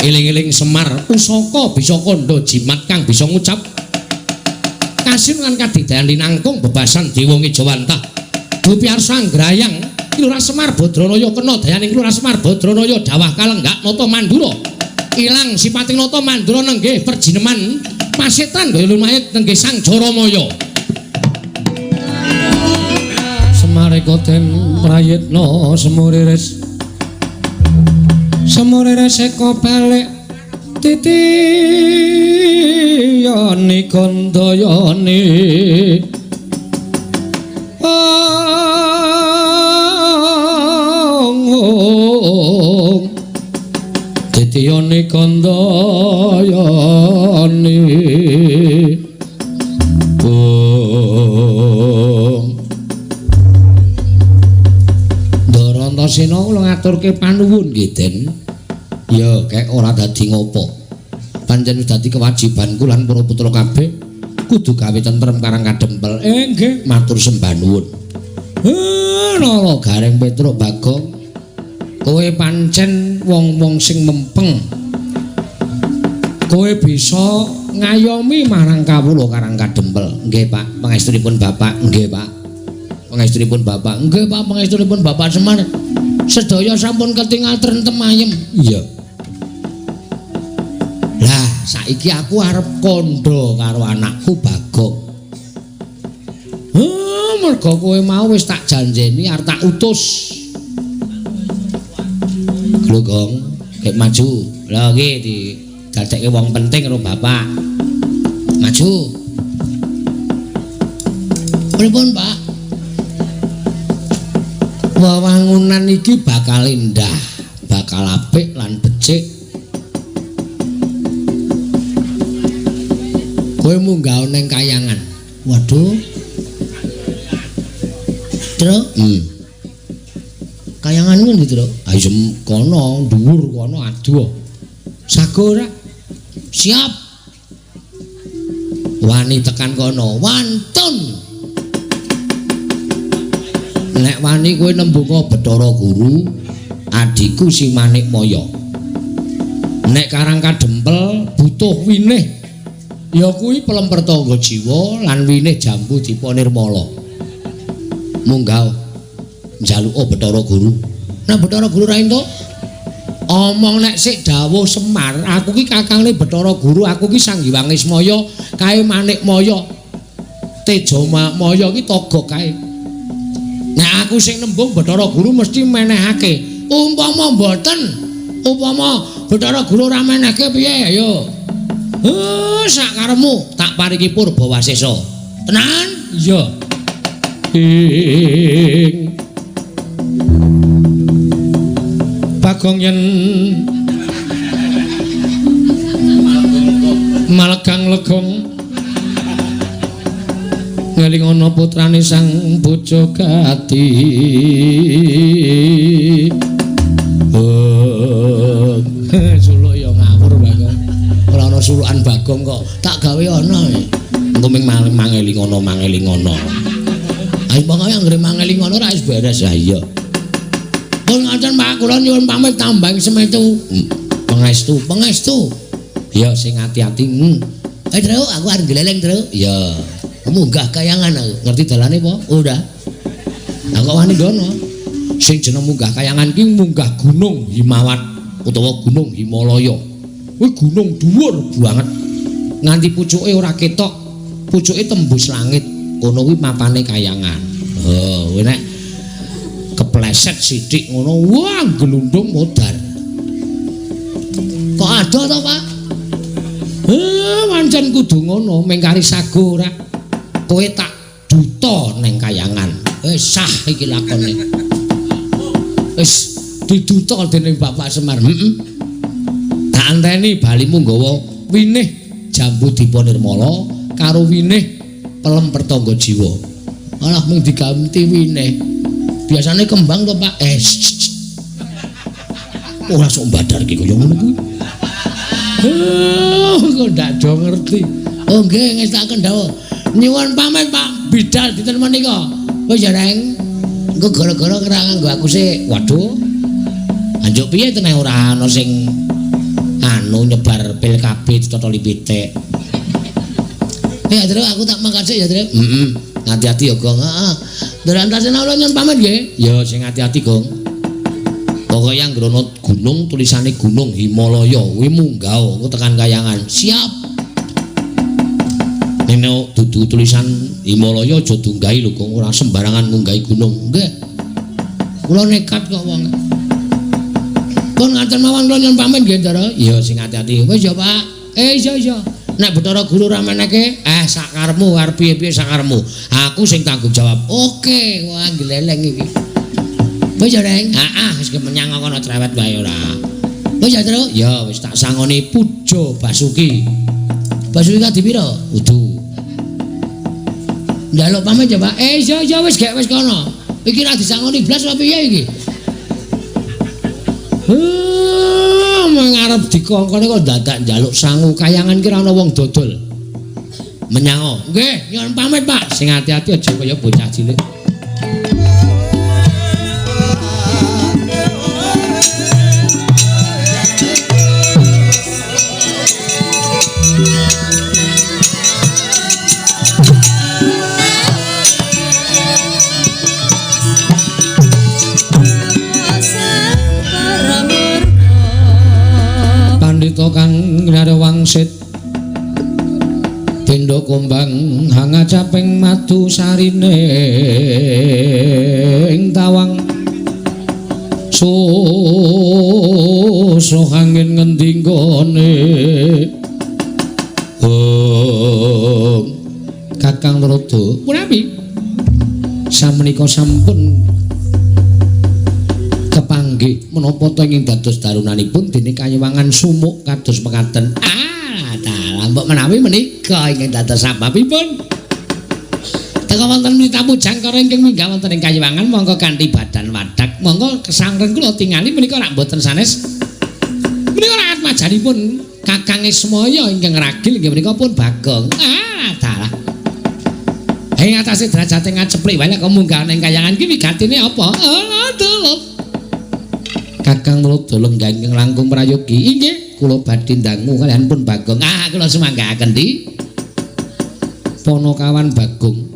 Eling-eling Semar pusaka bisa kandha jimat kang bisa ngucap kasin lan kadidayan linangkung bebasan dewa ngejawantah. Dupi arsa nggrayang Lurah Semar Badranaya kena dayaning Lurah Semar Badranaya dawah kalenggak nata Mandura. Ilang sipating nata Mandura nenggih perjineman pasetan gaya lumayit nenggih Sang Jaramaya. Semareka den prayitna semuriris. Semuriris eka balik titiyani kandayani. Ong titiyani kandayani. Ong Antasena kula ngaturke panuwun nggih Den. Ya kek ora dadi ngopo. Pancen wis dadi kewajibanku lan para putra kabeh kudu gawe tentrem karang kadempel. Nggih, matur sembah nuwun. Nala Gareng Petruk Bagong. Kowe pancen wong-wong sing mempeng. Kowe bisa ngayomi marang kawula karang kadempel. Nggih, Pak, pangestunipun Bapak. Nggih, Pak. Pangestunipun Bapak. Nggih, Pak, pangestunipun Bapak Semar. Sedaya sampun ketingal trentem ayem. Iya. Lah, saiki aku arep kandha karo anakku Bagong. Mergo kowe mau wis tak janjeni arep tak utus. Lho, Gong, gek maju. Lha iki didadekke wong penting karo Bapak. Maju. Pripun, Pak? Wewangunan iki bakal indah, bakal apik lan becik. Kowe munggah ning kayangan. Waduh. Truk. Kayangan ngendi, Truk? Ayo kono, dhuwur kono adoh. Sago ora? Siap. Wani tekan kono, wantun. Nek wani kowe nembunga Bathara Guru, adhiku si Manikmaya. Nek Karang Kadempel butuh winih, ya kuwi Pelemper Tangga Jiwa lan winih Jambu Dipa Nirmala. Munggah njaluka Bathara Guru. Nek Bathara Guru ra entuk, omong nek sik dawuh Semar, aku ki kakangne Bathara Guru, aku ki Sang Hyang Ismaya, kae Manikmaya. Teja Maya ki togok kae. Nek aku sing nembung Bathara Guru mesti menehake. Umpama mboten, upama Bathara Guru ora menehke piye ayo? Sak karepmu tak paringi purba wasesa. Tenan? Iya. Ing Bagong yen malegang legong ngeling ana putrane sang Bojogati. Suluk ya ngawur Bagong. Ora ana sulukan Bagong kok tak gawe ana. Engko ming mangeling ana mangeling ana. Ayo pokoke anggere mangeling ana ora wis beres. Ha iya. Pun ngaten Pak, kula nyuwun pamit tambang semetu. Pangestu, pangestu. Ya sing ati-ati. Truk, aku arep gleleng, Truk. Ya. Munggah kayangan aku. Ngerti dalane apa? Ora. Lah kok wani ndono? Sing jeneng munggah kayangan ki munggah Gunung Himawat utawa Gunung Himalaya. Kuwi gunung dhuwur banget. Nganti pucuke ora ketok, pucuke tembus langit. Kono kuwi mapane kayangan. Oh, kuwi nek kepleset sithik ngono, wah glundung modar. Kok adoh to, Pak? Pancen kudu ngono, mengkari sago ora. Kowe tak duta neng kayangan. Wis sah iki lakone. Wis diduta dening Bapak Semar. Heeh. Tak anteni balimu nggawa winih Jambu Dipa Nirmala karo winih Pelem Pertangga Jiwa. Alah mung diganti winih. Biasane kembang to, Pak? Ora sok mbadar iki kaya ngono kuwi. Kok ndak do ngerti. Oh nggih, ngestakaken dawuh. Nyuwun pamit Pak Bidal dinten menika. Wis ya, Reng. Engko gara-gara ora nganggo aku sik. Waduh. Anjuk piye teneh ora ana sing anu nyebar pil KB ditotoli pitik. Ya, Truk, aku tak mangkat sik ya, Truk. Heeh. Hati-hati ya, Gong. Heeh. Nderek tasena kula nyuwun pamit nggih. Ya sing hati-hati, Gong. Pokoke anggere ana gunung tulisane Gunung Himalaya kuwi munggah engko tekan kayangan. Siap. Nek dudu tulisan Himalaya aja dunggahi lho, Gong, ora sembarangan ngunggahi gunung. Nggih. Kula nekat kok wong. Pun ngaten mawon kula nyuwun pamit nggih, Ndara. Ya sing hati-hati. Wis ya, Pak. Iya iya. Nek Bathara Guru ora menehke, sakarepmu arep piye-piye sakarepmu. Aku sing tanggung jawab. Oke, wah gleleng iki. Wis ya, Reng. Heeh, wis menyang kono cerewet wae ora. Wis ya, Truk. Ya wis tak sangoni Puja Basuki. Basuki kadi pira? Kudu. Njaluk pamit ya, Pak. Iya iya wis gek wis kono. Iki ra disangoni blas apa piye iki? Mengarep dikongkone kok dadak njaluk sangu kayangan ki ora ana wong dodol. Menyango. Nggih, nyuwun pamit, Pak. Sing ati-ati aja kaya bocah cilik. Pandita kang wangsit tindha kumbang hangacaping madu sarine ing tawang susuh angin ngendi nggone. Kakang Narada punapi samenika sampun kepanggih menapa ta ing dados darunanipun dene kayewangan sumuk kados mekaten. Ah, dalah mbok menawi menika ingkang dados sababipun. Teka wonten mitapu jangkara ingkang minggah wonten ing kayiwangan monggo kanthi badan wadak. Monggo kesangren kula tingali menika rak mboten sanes. Menika rak atmajanipun Kakang Ismaya ingkang ragil inggih menika pun Bagong. Ah, dalah. Ing atase derajate ngaceplik wae kok munggah ning kayangan iki wigatine apa? Ah, dalah. Kakang Tuladha lenggah ingkang langkung prayogi. Inggih, kula badhe ndangu kaliyan pun Bagong. Ah, kula sumanggaaken di. Ponokawan Bagong.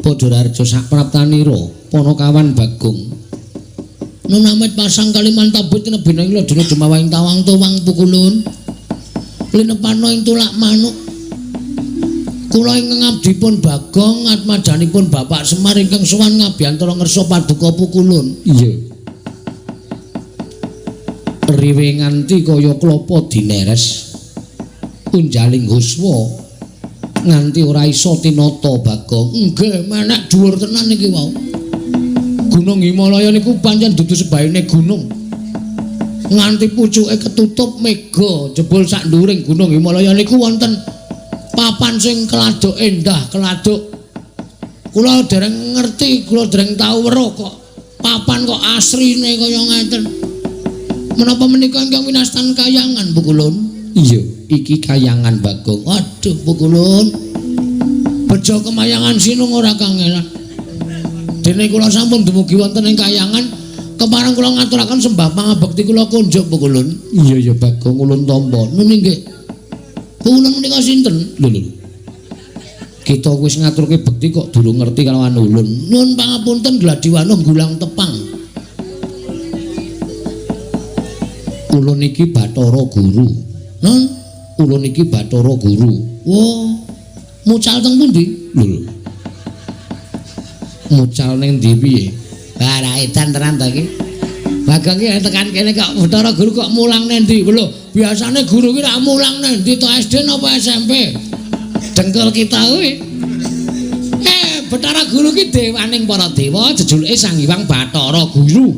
Padha Raharja sapraptanira, Ponokawan Bagong. Nunamit pasang Kalimantabut tinebina ing ladana jumawahing tawang tuwang pukulun. Linepana ing tulak manuk. Kula ingkang abdipun Bagong atmajanipun Bapak Semar ingkang sowan ngabiyantara ngersa paduka pukulun. Iya. Riwe nganti kaya klapa dineres. Unjaling huswa nganti ora iso tinata Bagong. Nggih, menek dhuwur tenan iki wau. Gunung Himalaya niku pancen dudu sebayine gunung. Nganti pucuke ketutup mega, jebul sak nduring Gunung Himalaya niku wonten papan sing keladuk endah, keladuk. Kula dereng ngerti, kula dereng tau weruh kok papan kok asrine kaya ngeten. Menapa menika ingkang winastan kayangan, Bu Kulun? Iya, iki kayangan Bagong. Waduh, Bu Kulun. Bejo kemayangan sinung ora kangelan. Dene kula sampun dumugi wonten ing kayangan, kepareng kula ngaturaken sembah pangabekti kula kunjuk, Bu Kulun. Iya ya Bagong, ulun tampa. Nun inggih. Bu Kulun menika sinten? Lho lho. Kita wis ngaturke bekti kok durung ngerti kalawan ulun. Nun pangapunten gladiwano gulang tepang. Ulun iki Bathara Guru. Nun, ulun iki Bathara Guru. Wah, mucal teng pundi? Lho lho. Mucal ning ndi piye? Wah, ra edan tenan ta iki. Bagong iki tekan kene kok Bathara Guru kok mulang nang ndi? Lho, biasane guru ki ra mulang nang ndi to, SD napa SMP? Dengkul kita kuwi. Bathara Guru ki dewaning para dewa, jejuluke Sang Hyang Bathara Guru.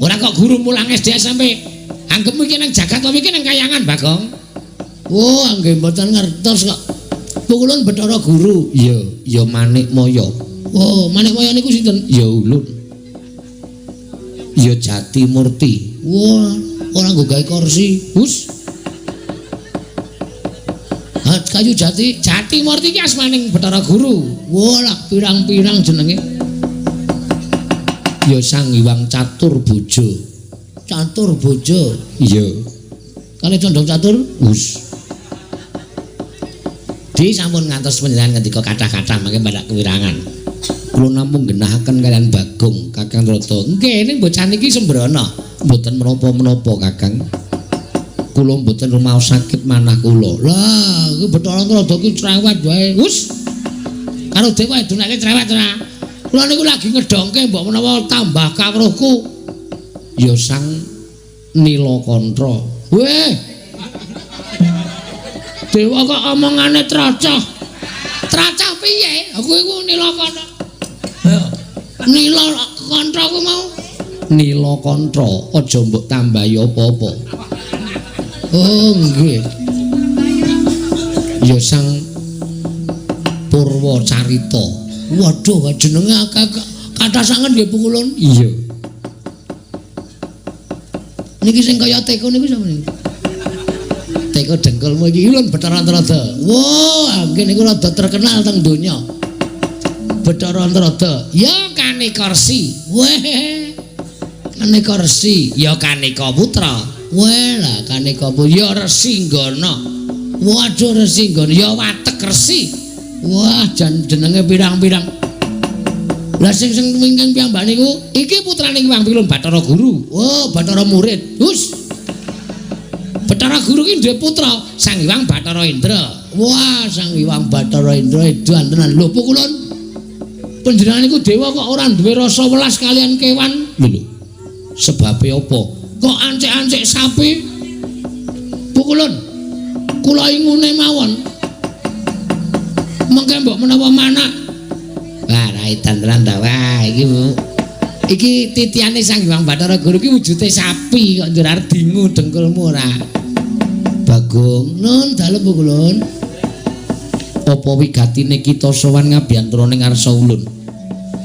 Ora kok guru mulang SD SMP. Anggepmu iki nang jagat apa iki nang kayangan, Bagong? Oh, nggih mboten ngertos kok. Pukulun Bathara Guru. Iya, ya Manikmaya. Oh, Manikmaya niku sinten? Ya ulun. Ya Jatimurti. Wah, ora nggo gawe kursi. Hus. Ha, kayu jati. Jatimurti iki asmaning Bathara Guru. Wah, lak pirang-pirang jenenge. Ya Sang Hyang Catur Bojo. Catur Bojo. Iya. Kali condong catur? Hus. Di sampun ngantos panjenengan ngendika kathah-kathah mangke badak kewirangan. Kula namung genahaken kalian Bagong, Kakang Tuladha. Nggih, ning bocah niki sembrono. Mboten menapa-menapa, Kakang. Kula mboten rumaos sakit manah kula. Lah, iki Bathara Tuladha ki cerewet wae. Hus. Karo dewa edunake cerewet ora. Kula niku lagi ngedongke mbok menawa tambah kawruhku. Ya Sang Nilakantha. Weh. Dewa kok omongane tracah. Tracah piye? Aku iku Nilakantha. Nilakantha ku mau. Nilakantha, aja mbok tambahi apa-apa. Oh, nggih. Ya Sang Purwacarita. Waduh, jenenge akeh kathah sanget nggih pukulun. Iya. Niki sing kaya teko niku sapa niku? Teko dengkulmu iki ulun Bathara Tuladha. Wah, nggih niku rada terkenal teng donya. Bathara Tuladha. Ya Kaneka Resi. Weh. Kaneka Resi. Ya Kaneka Putra. Weh lah Kaneka Putra. Ya Resi Nggana. Waduh Resi Nggana. Ya Watek Resi. Wah, jan jenenge pirang-pirang. Lah sing sing wingking piyambak niku iki putrane Hyang Pilun Bathara Guru. Oh, Bathara murid. Hus. Bathara Guru ki duwe putra Sang Hyang Bathara Indra. Wah, Sang Hyang Bathara Indra edan tenan. Lho, pukulun. Panjenengan niku dewa kok ora duwe rasa welas kalian kewan? Lho lho. Sebabe apa? Kok ancik-ancik sapi? Pukulun. Kula ingune mawon. Mengke mbok menawa manak. Wah, ra edan tenan ta. Wah, iki iki titiane Sang Hyang Bathara Guru ki wujude sapi kok njur arep dingu dengkulmu ora. Bagong, nun dalem pukulun. Apa wigatine kita sowan ngabiyantara ning ngarsa ulun?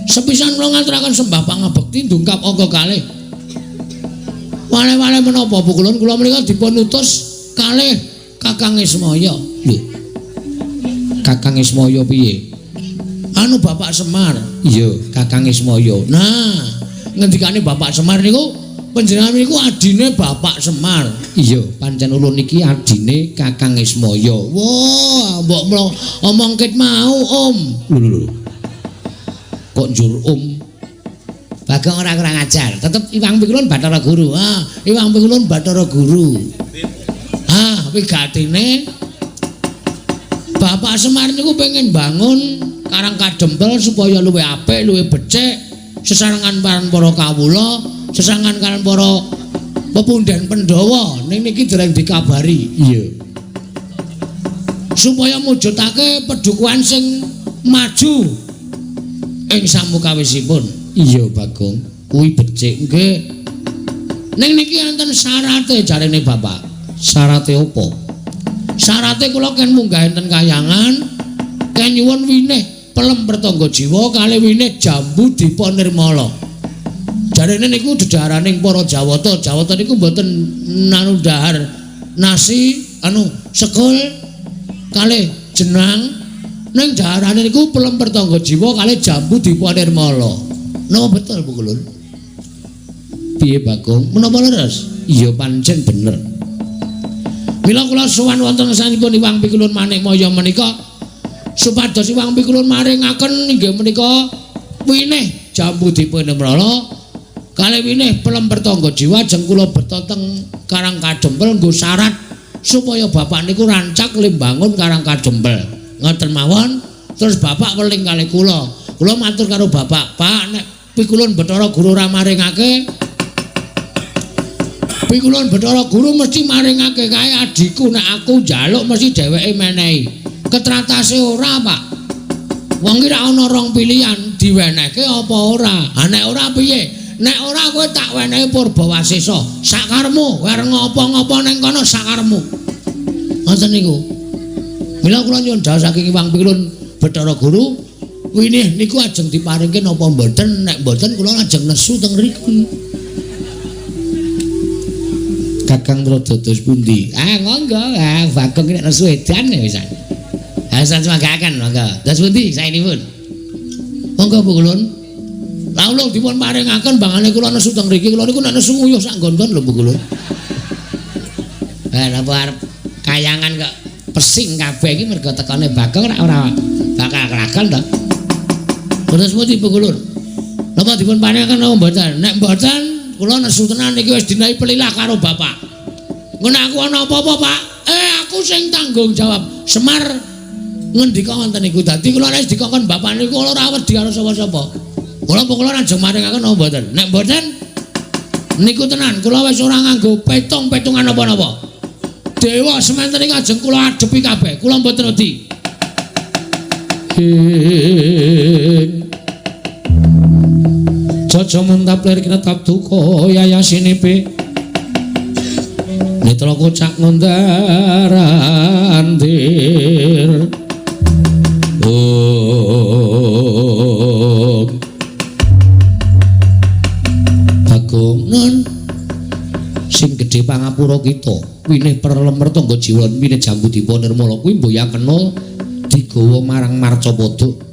Sepisan kula ngaturaken sembah pangabekti ndungkap angka kalih. Wale-wale menapa Bu Kulun kula menika dipun utus kalih Kakang Ismaya. Lho. Kakang Ismaya piye? Anu Bapak Semar. Iya, Kakang Ismaya. Nah, ngendikane Bapak Semar niku panjenengan niku adine Bapak Semar. Iya, pancen ulun niki adine Kakang Ismaya. Wah, mbok mlo omong ket mau, Om. Lho lho lho. Kok njur Om? Bagong ora kurang ajar. Tetep Iwang Pikulun Bathara Guru. Ah, Iwang Pikulun Bathara Guru. Ah, wigatine Bapak Semar niku pengen bangun Karang Kadempel supaya luwih apik, luwih becik, sesarengan kaliyan para kawula, sesarengan kaliyan para pepundhen Pandhawa. Ning niki dereng dikabari. Iya. Supaya mujudake pedukuhan sing maju ing samukawisipun. Iya, Bagong. Kuwi becik nggih. Ning niki enten syarate jarene Bapak. Syarate apa? Syarate kula ken munggah enten kayangan, ken nyuwun winih pelem pertangga jiwa kalih winih jambu dipa nirmala. Jarene niku dedaharaning para Jawata. Jawata niku mboten nanu dahar nasi anu sekul kalih jenang, ning daharane niku pelem pertangga jiwa kalih jambu dipa nirmala. Napa betul Bu Kulun? Piye Bagong? Menapa leres? Iya pancen bener. Mila kula sowan wonten sanipun Iwang Pikulun Manikmaya menika supados Iwang Pikulun maringaken inggih menika winih jambu dipa nirmala kalih winih pelem pertangga jiwa ajeng kula beta teng Karang Kadempel nggo syarat supaya bapak niku rancak limbangun Karang Kadempel. Ngoten mawon. Terus bapak weling kalih kula. Kula matur karo bapak, "Pak, nek Pikulun Bathara Guru ora maringake, Pikulun Bathara Guru mesti maringake kae adhiku, nek aku njaluk mesti dheweke menehi." Ketratase ora, Pak. Wong ki ra ana rong pilihan, diwenehke apa ora. Ha nek ora piye? Nek ora kowe tak wenehi Purbawasesa, sakarmu, arep ngopo-ngopo ning kono sakarmu. Ngoten niku. Mila kula nyuwun dawuh saking Iwang Pikulun Bathara Guru, winih niku ajeng diparingke napa mboten? Nek mboten kula ajeng nesu teng mriki. Kakang Rada dos pundi? Ah monggo, ah Bagong nek nesu edan ya wisan. Ah samanggaken monggo. Dos pundi saenipun? Monggo Bu Kulun. Lah ulung dipun paringaken bangane kula nesu teng mriki, kula niku nek nesu nguyuh sak nggon-nggon lho Bu Kulun. Lah napa arep kayangan kok pesing kabeh iki mergo tekane Bagong ora bakal kelakon to. Terus pundi Bu Kulun? Napa dipun paringaken napa mboten? Nek mboten kula nesu tenan iki wis dinahi pelilah karo bapak. Ngono aku ana apa-apa, Pak? Aku sing tanggung jawab. Semar ngendika ngoten niku. Dadi kula nek dikongkon bapak niku kula ora wedi karo sapa-sapa. Kula kula ajeng maringaken napa mboten? Nek mboten niku tenan kula wis ora nganggo petung-petungan napa-napa. Dewa sementen iki ajeng kula adepi kabeh. Kula mboten wedi. Jaja muntap lir kinetap duka yayasinipe netra kocak ngundar andir. Om Bagong nun sing gedhe pangapura kita winih perlem mertangga jiwa winih jambu dipa nirmala kuwi mboya kena digawa marang Marcapada.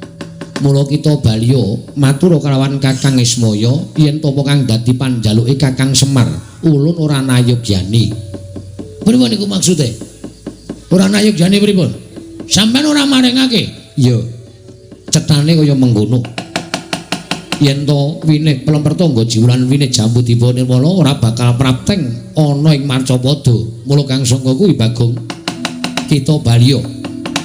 Mula kita baliya matur kalawan Kakang Ismaya yen tapa kang dadi panjaluke Kakang Semar ulun ora nayogyani. Pripun niku maksude? Ora nayogyani pripun? Sampeyan ora maringake? Iya. Cetane kaya mengkono. Yen to winih pelempertangga jiwulan winih jambu dipa nirmala ora bakal prapteng ana ing Marcapada. Mula kang sangka kuwi Bagong kita baliya.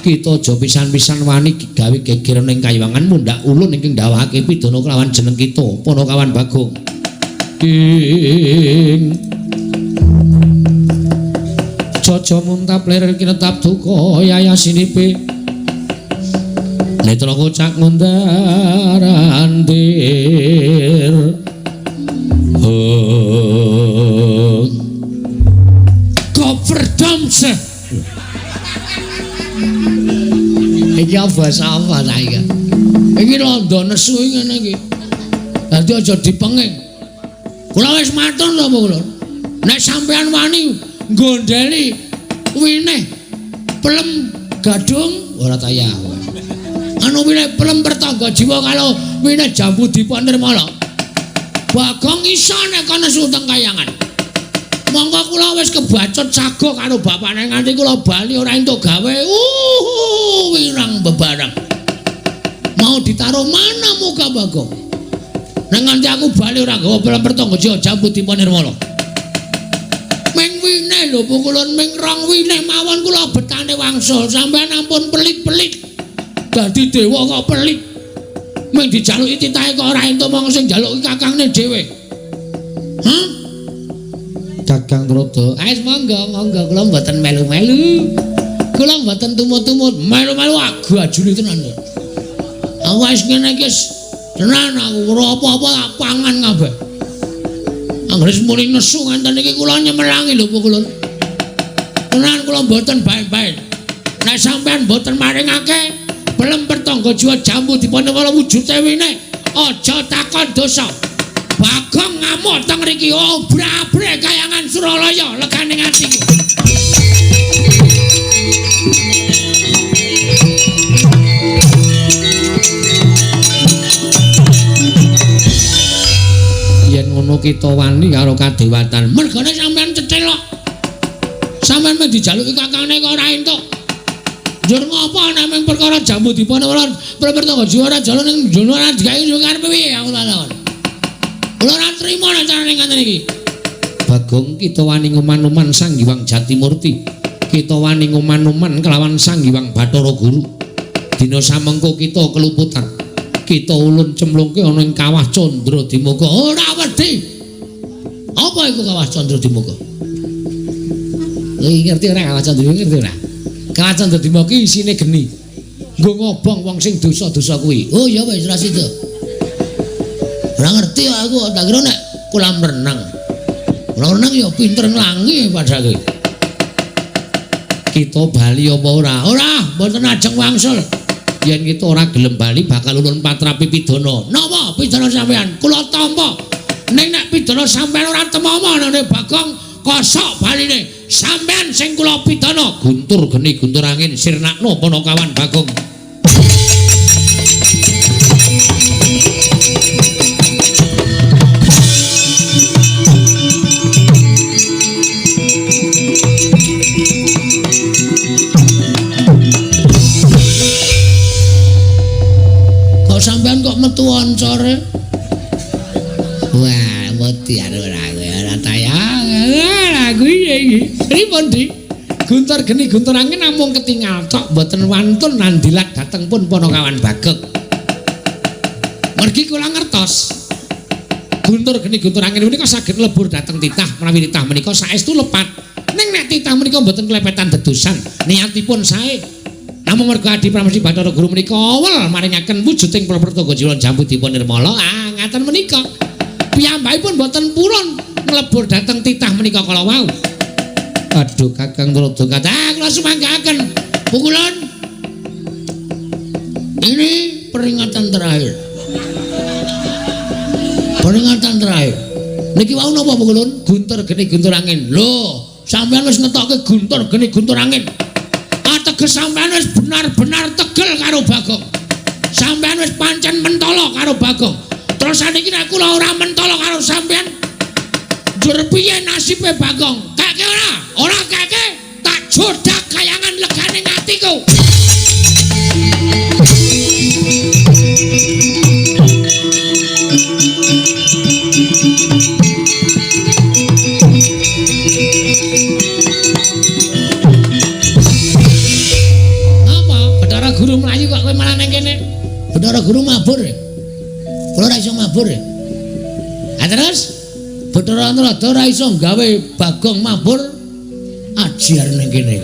Kita aja pisan-pisan wani gawe geger ning kayiwangan mundhak ulun ingkang ndawahake pidana kelawan jeneng kita Panakawan Bagong. Ing Jaja muntap lir kinetap duka yayasinipe netra kocak ngundar andir. Oh Koperdamse. Iki basa apa saiki? Iki londo nesu ngene iki. Dadi aja dipenging. Kula wis matur lho kula. Nek sampean wani nggondheli winih pelem gadung ora tayah. Anu winih pelem pertangga jiwa karo winih jambu dipa nirmala. Bagong iso nek ana nesu teng kayangan. Monggo kula wis kebacut sago karo bapakne nganti kula bali ora entuk gawe. Wirang bebareng. Mau ditaruh mana muka Bagong? Nek nganti aku bali ora gawa pelem pertangga jiwa jambu dipa nirmala. Ming winih lho pukulun ming rong winih mawon kula betane wangsul. Sampeyan ampun pelit-pelit. Dadi dewa kok pelit. Ming dijaluki titahe kok ora entuk mong sing njaluki kakangne dhewe. Hah? Kakang Trada, wis monggo monggo kula mboten melu-melu. Kula mboten tumut-tumut, melu-melu agajuli tenan. Aku wis ngene iki tenan aku ora apa-apa tak pangan kabeh. Anggere muni nesu nganten iki kula nyemelangi lho pukulun. Tenan kula mboten bae-bae. Nek sampean mboten maringake pelem pertangga jiwa jambu dipanewala wujude wine, aja takon dosa. Bagong ngamuk teng mriki obra-abre kayangan Suralaya legane atiku. Yen ngono kita wani karo kadewatan. Mergane sampean cethil kok. Sampean mung dijaluki kakangne kok ora entuk. Njur ngopo nek mung perkara jambu dipanewala pertangga jiwa ora jalan ning jono ora digawe yo karepe piye aku takon. Kula ora trima nek carane ngaten iki. Bagong kita wani nguman-uman Sang Hyang Jatimurti. Kita wani nguman-uman kelawan Sang Hyang Bathara Guru. Dina samengko kita keluputan. Kita ulun cemlungke ana ing Kawah Candra Dimuka. Ora wedi. Apa iku Kawah Candra Dimuka? Lha ngerti ora Kawah Candra ngerti ora? Kawah Candra Dimuka ki isine geni. Nggo ngobong wong sing dosa-dosa kuwi. Oh ya wis ra sida. Ora ngerti aku, tak kira nek kolam renang. Kolam renang ya pinter nglangi padake. Kita bali apa ora? Ora, mboten ajeng wangsul. Yen kita ora gelem bali bakal ulun patrapi pidana. Napa pidana sampean? Kula tampa. Ning nek pidana sampean ora temama nane Bagong kosok baline. Sampean sing kula pidana. Guntur geni guntur angin sirnakno panakawan Bagong. Sampean kok metu oncore? Wah, wedi ora ora tayang. Lah kuwi iki. Pripun, Dik? Guntur geni guntur angin namung ketingal tok mboten wantun nandilat dhateng pun panakawan Bagong. Mergi kula ngertos. Guntur geni guntur angin menika saged lebur dhateng titah menawi titah menika saestu lepat. Ning nek titah menika mboten klepetan dedusan, niatipun sae. Namung merga Adi Pramesti Bathara Guru menika awel maringaken wujuding pertangga jiwa jambu dipun nirmala. Ah, ngaten menika. Piyambakipun mboten purun nglebur dhateng titah menika kala wau. Aduh, Kakang Trada kathah kula sumanggaaken. Pukulun. Ini peringatan terakhir. Peringatan terakhir. Niki wau napa pukulun? Guntur geni guntur angin. Lho, sampean wis ngetokke guntur geni guntur angin. Ateges sampean wis benar-benar tegel karo Bagong. Sampean wis pancen mentolo karo Bagong. Terus saniki nek kula ora mentolo karo sampean, njur piye nasibe Bagong? Kake ora? Ora kake, tak jodak kayangan legane atiku. Guru mlayu kok kowe malah nang kene. Bathara Guru mabur. Kula ora iso mabur. Ha terus Bathara Narada ora iso gawe Bagong mabur ajar nang kene.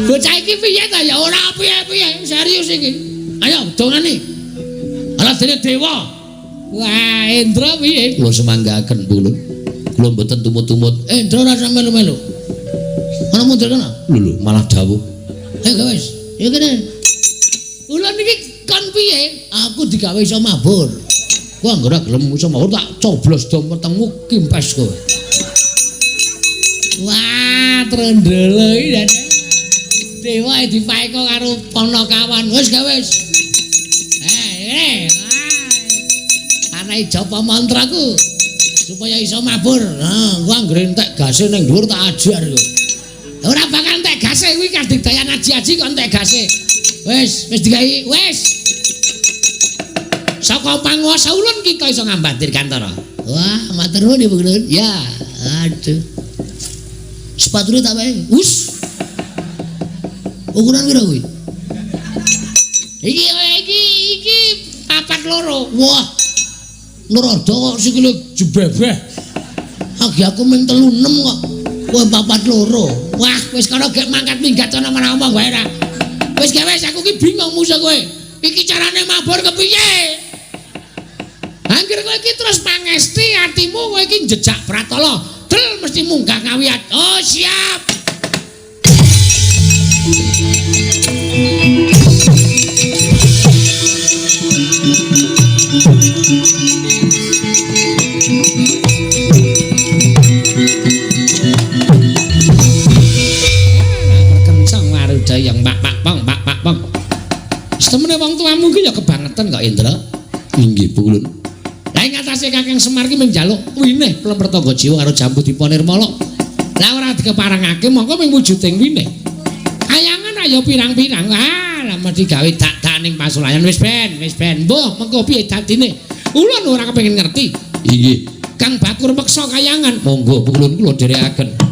Bocah iki piye ta ya ora piye-piye, serius iki. Ayo dongane. Ala dene dewa. Wah, Indra piye? Kula semanggaaken pulun. Kula mboten tumut-tumut. Indra ora sampe melu-melu. Ana mundur kana? Lho lho, malah dawuh. Ayo wis. Ya kene. Ulun iki kon piye? Aku digawe iso mabur. Kowe anggere gelem iso mabur tak coblos dom wetengmu kimpes kowe. Wah, trendele iki dan. Dewa dipaeka karo Panakawan. Wis gawe wis. Ana japa mantraku supaya iso mabur. Nah, gua anggere entek gase ning dhuwur tak ajar kowe. Ora bakal entek gase kuwi kadigdayan aji-aji kok entek gase. Wis, wis digawe, wis. Saka panguwasa ulun kita iso ngambat Dirgantara. Wah, matur nuwun Ibu Ulun. Ya, aduh. Sepatune tak wae. Us. Ukuran pira kuwi? Iki iki iki 42. Wah. Nrada kok sikile jebebeh. Agi aku mung 36 kok. Kowe 42. Wah, wis kono gek mangkat minggat ana ora omong wae ra. Wis gawe aku ki bingung musuh kowe. Iki carane mabur kepiye? Angger kowe iki terus pangesti atimu kowe iki njejak pratala. Del mesti munggah ngawiyat. Oh, siap. Kencang waruda yang pak pak pong pak pak pong. Setemene wong tuamu ki ya kebangetan kok Indra. Inggih, Bu Ulun. Lah ing atase Kakang Semar ki mung njaluk winih plemer tangga jiwa karo jambu dipa nirmala. Lah ora dikeparengake mongko mung wujuding winih. Kayangan ayo pirang-pirang. Ah, lah mesti gawe dak-dak ning pasulayan wis ben, wis ben. Mbuh, mengko piye dadine? Ulun ora kepengin ngerti. Inggih. Kang Bakur meksa kayangan. Monggo Bu Ulun kula dherekaken.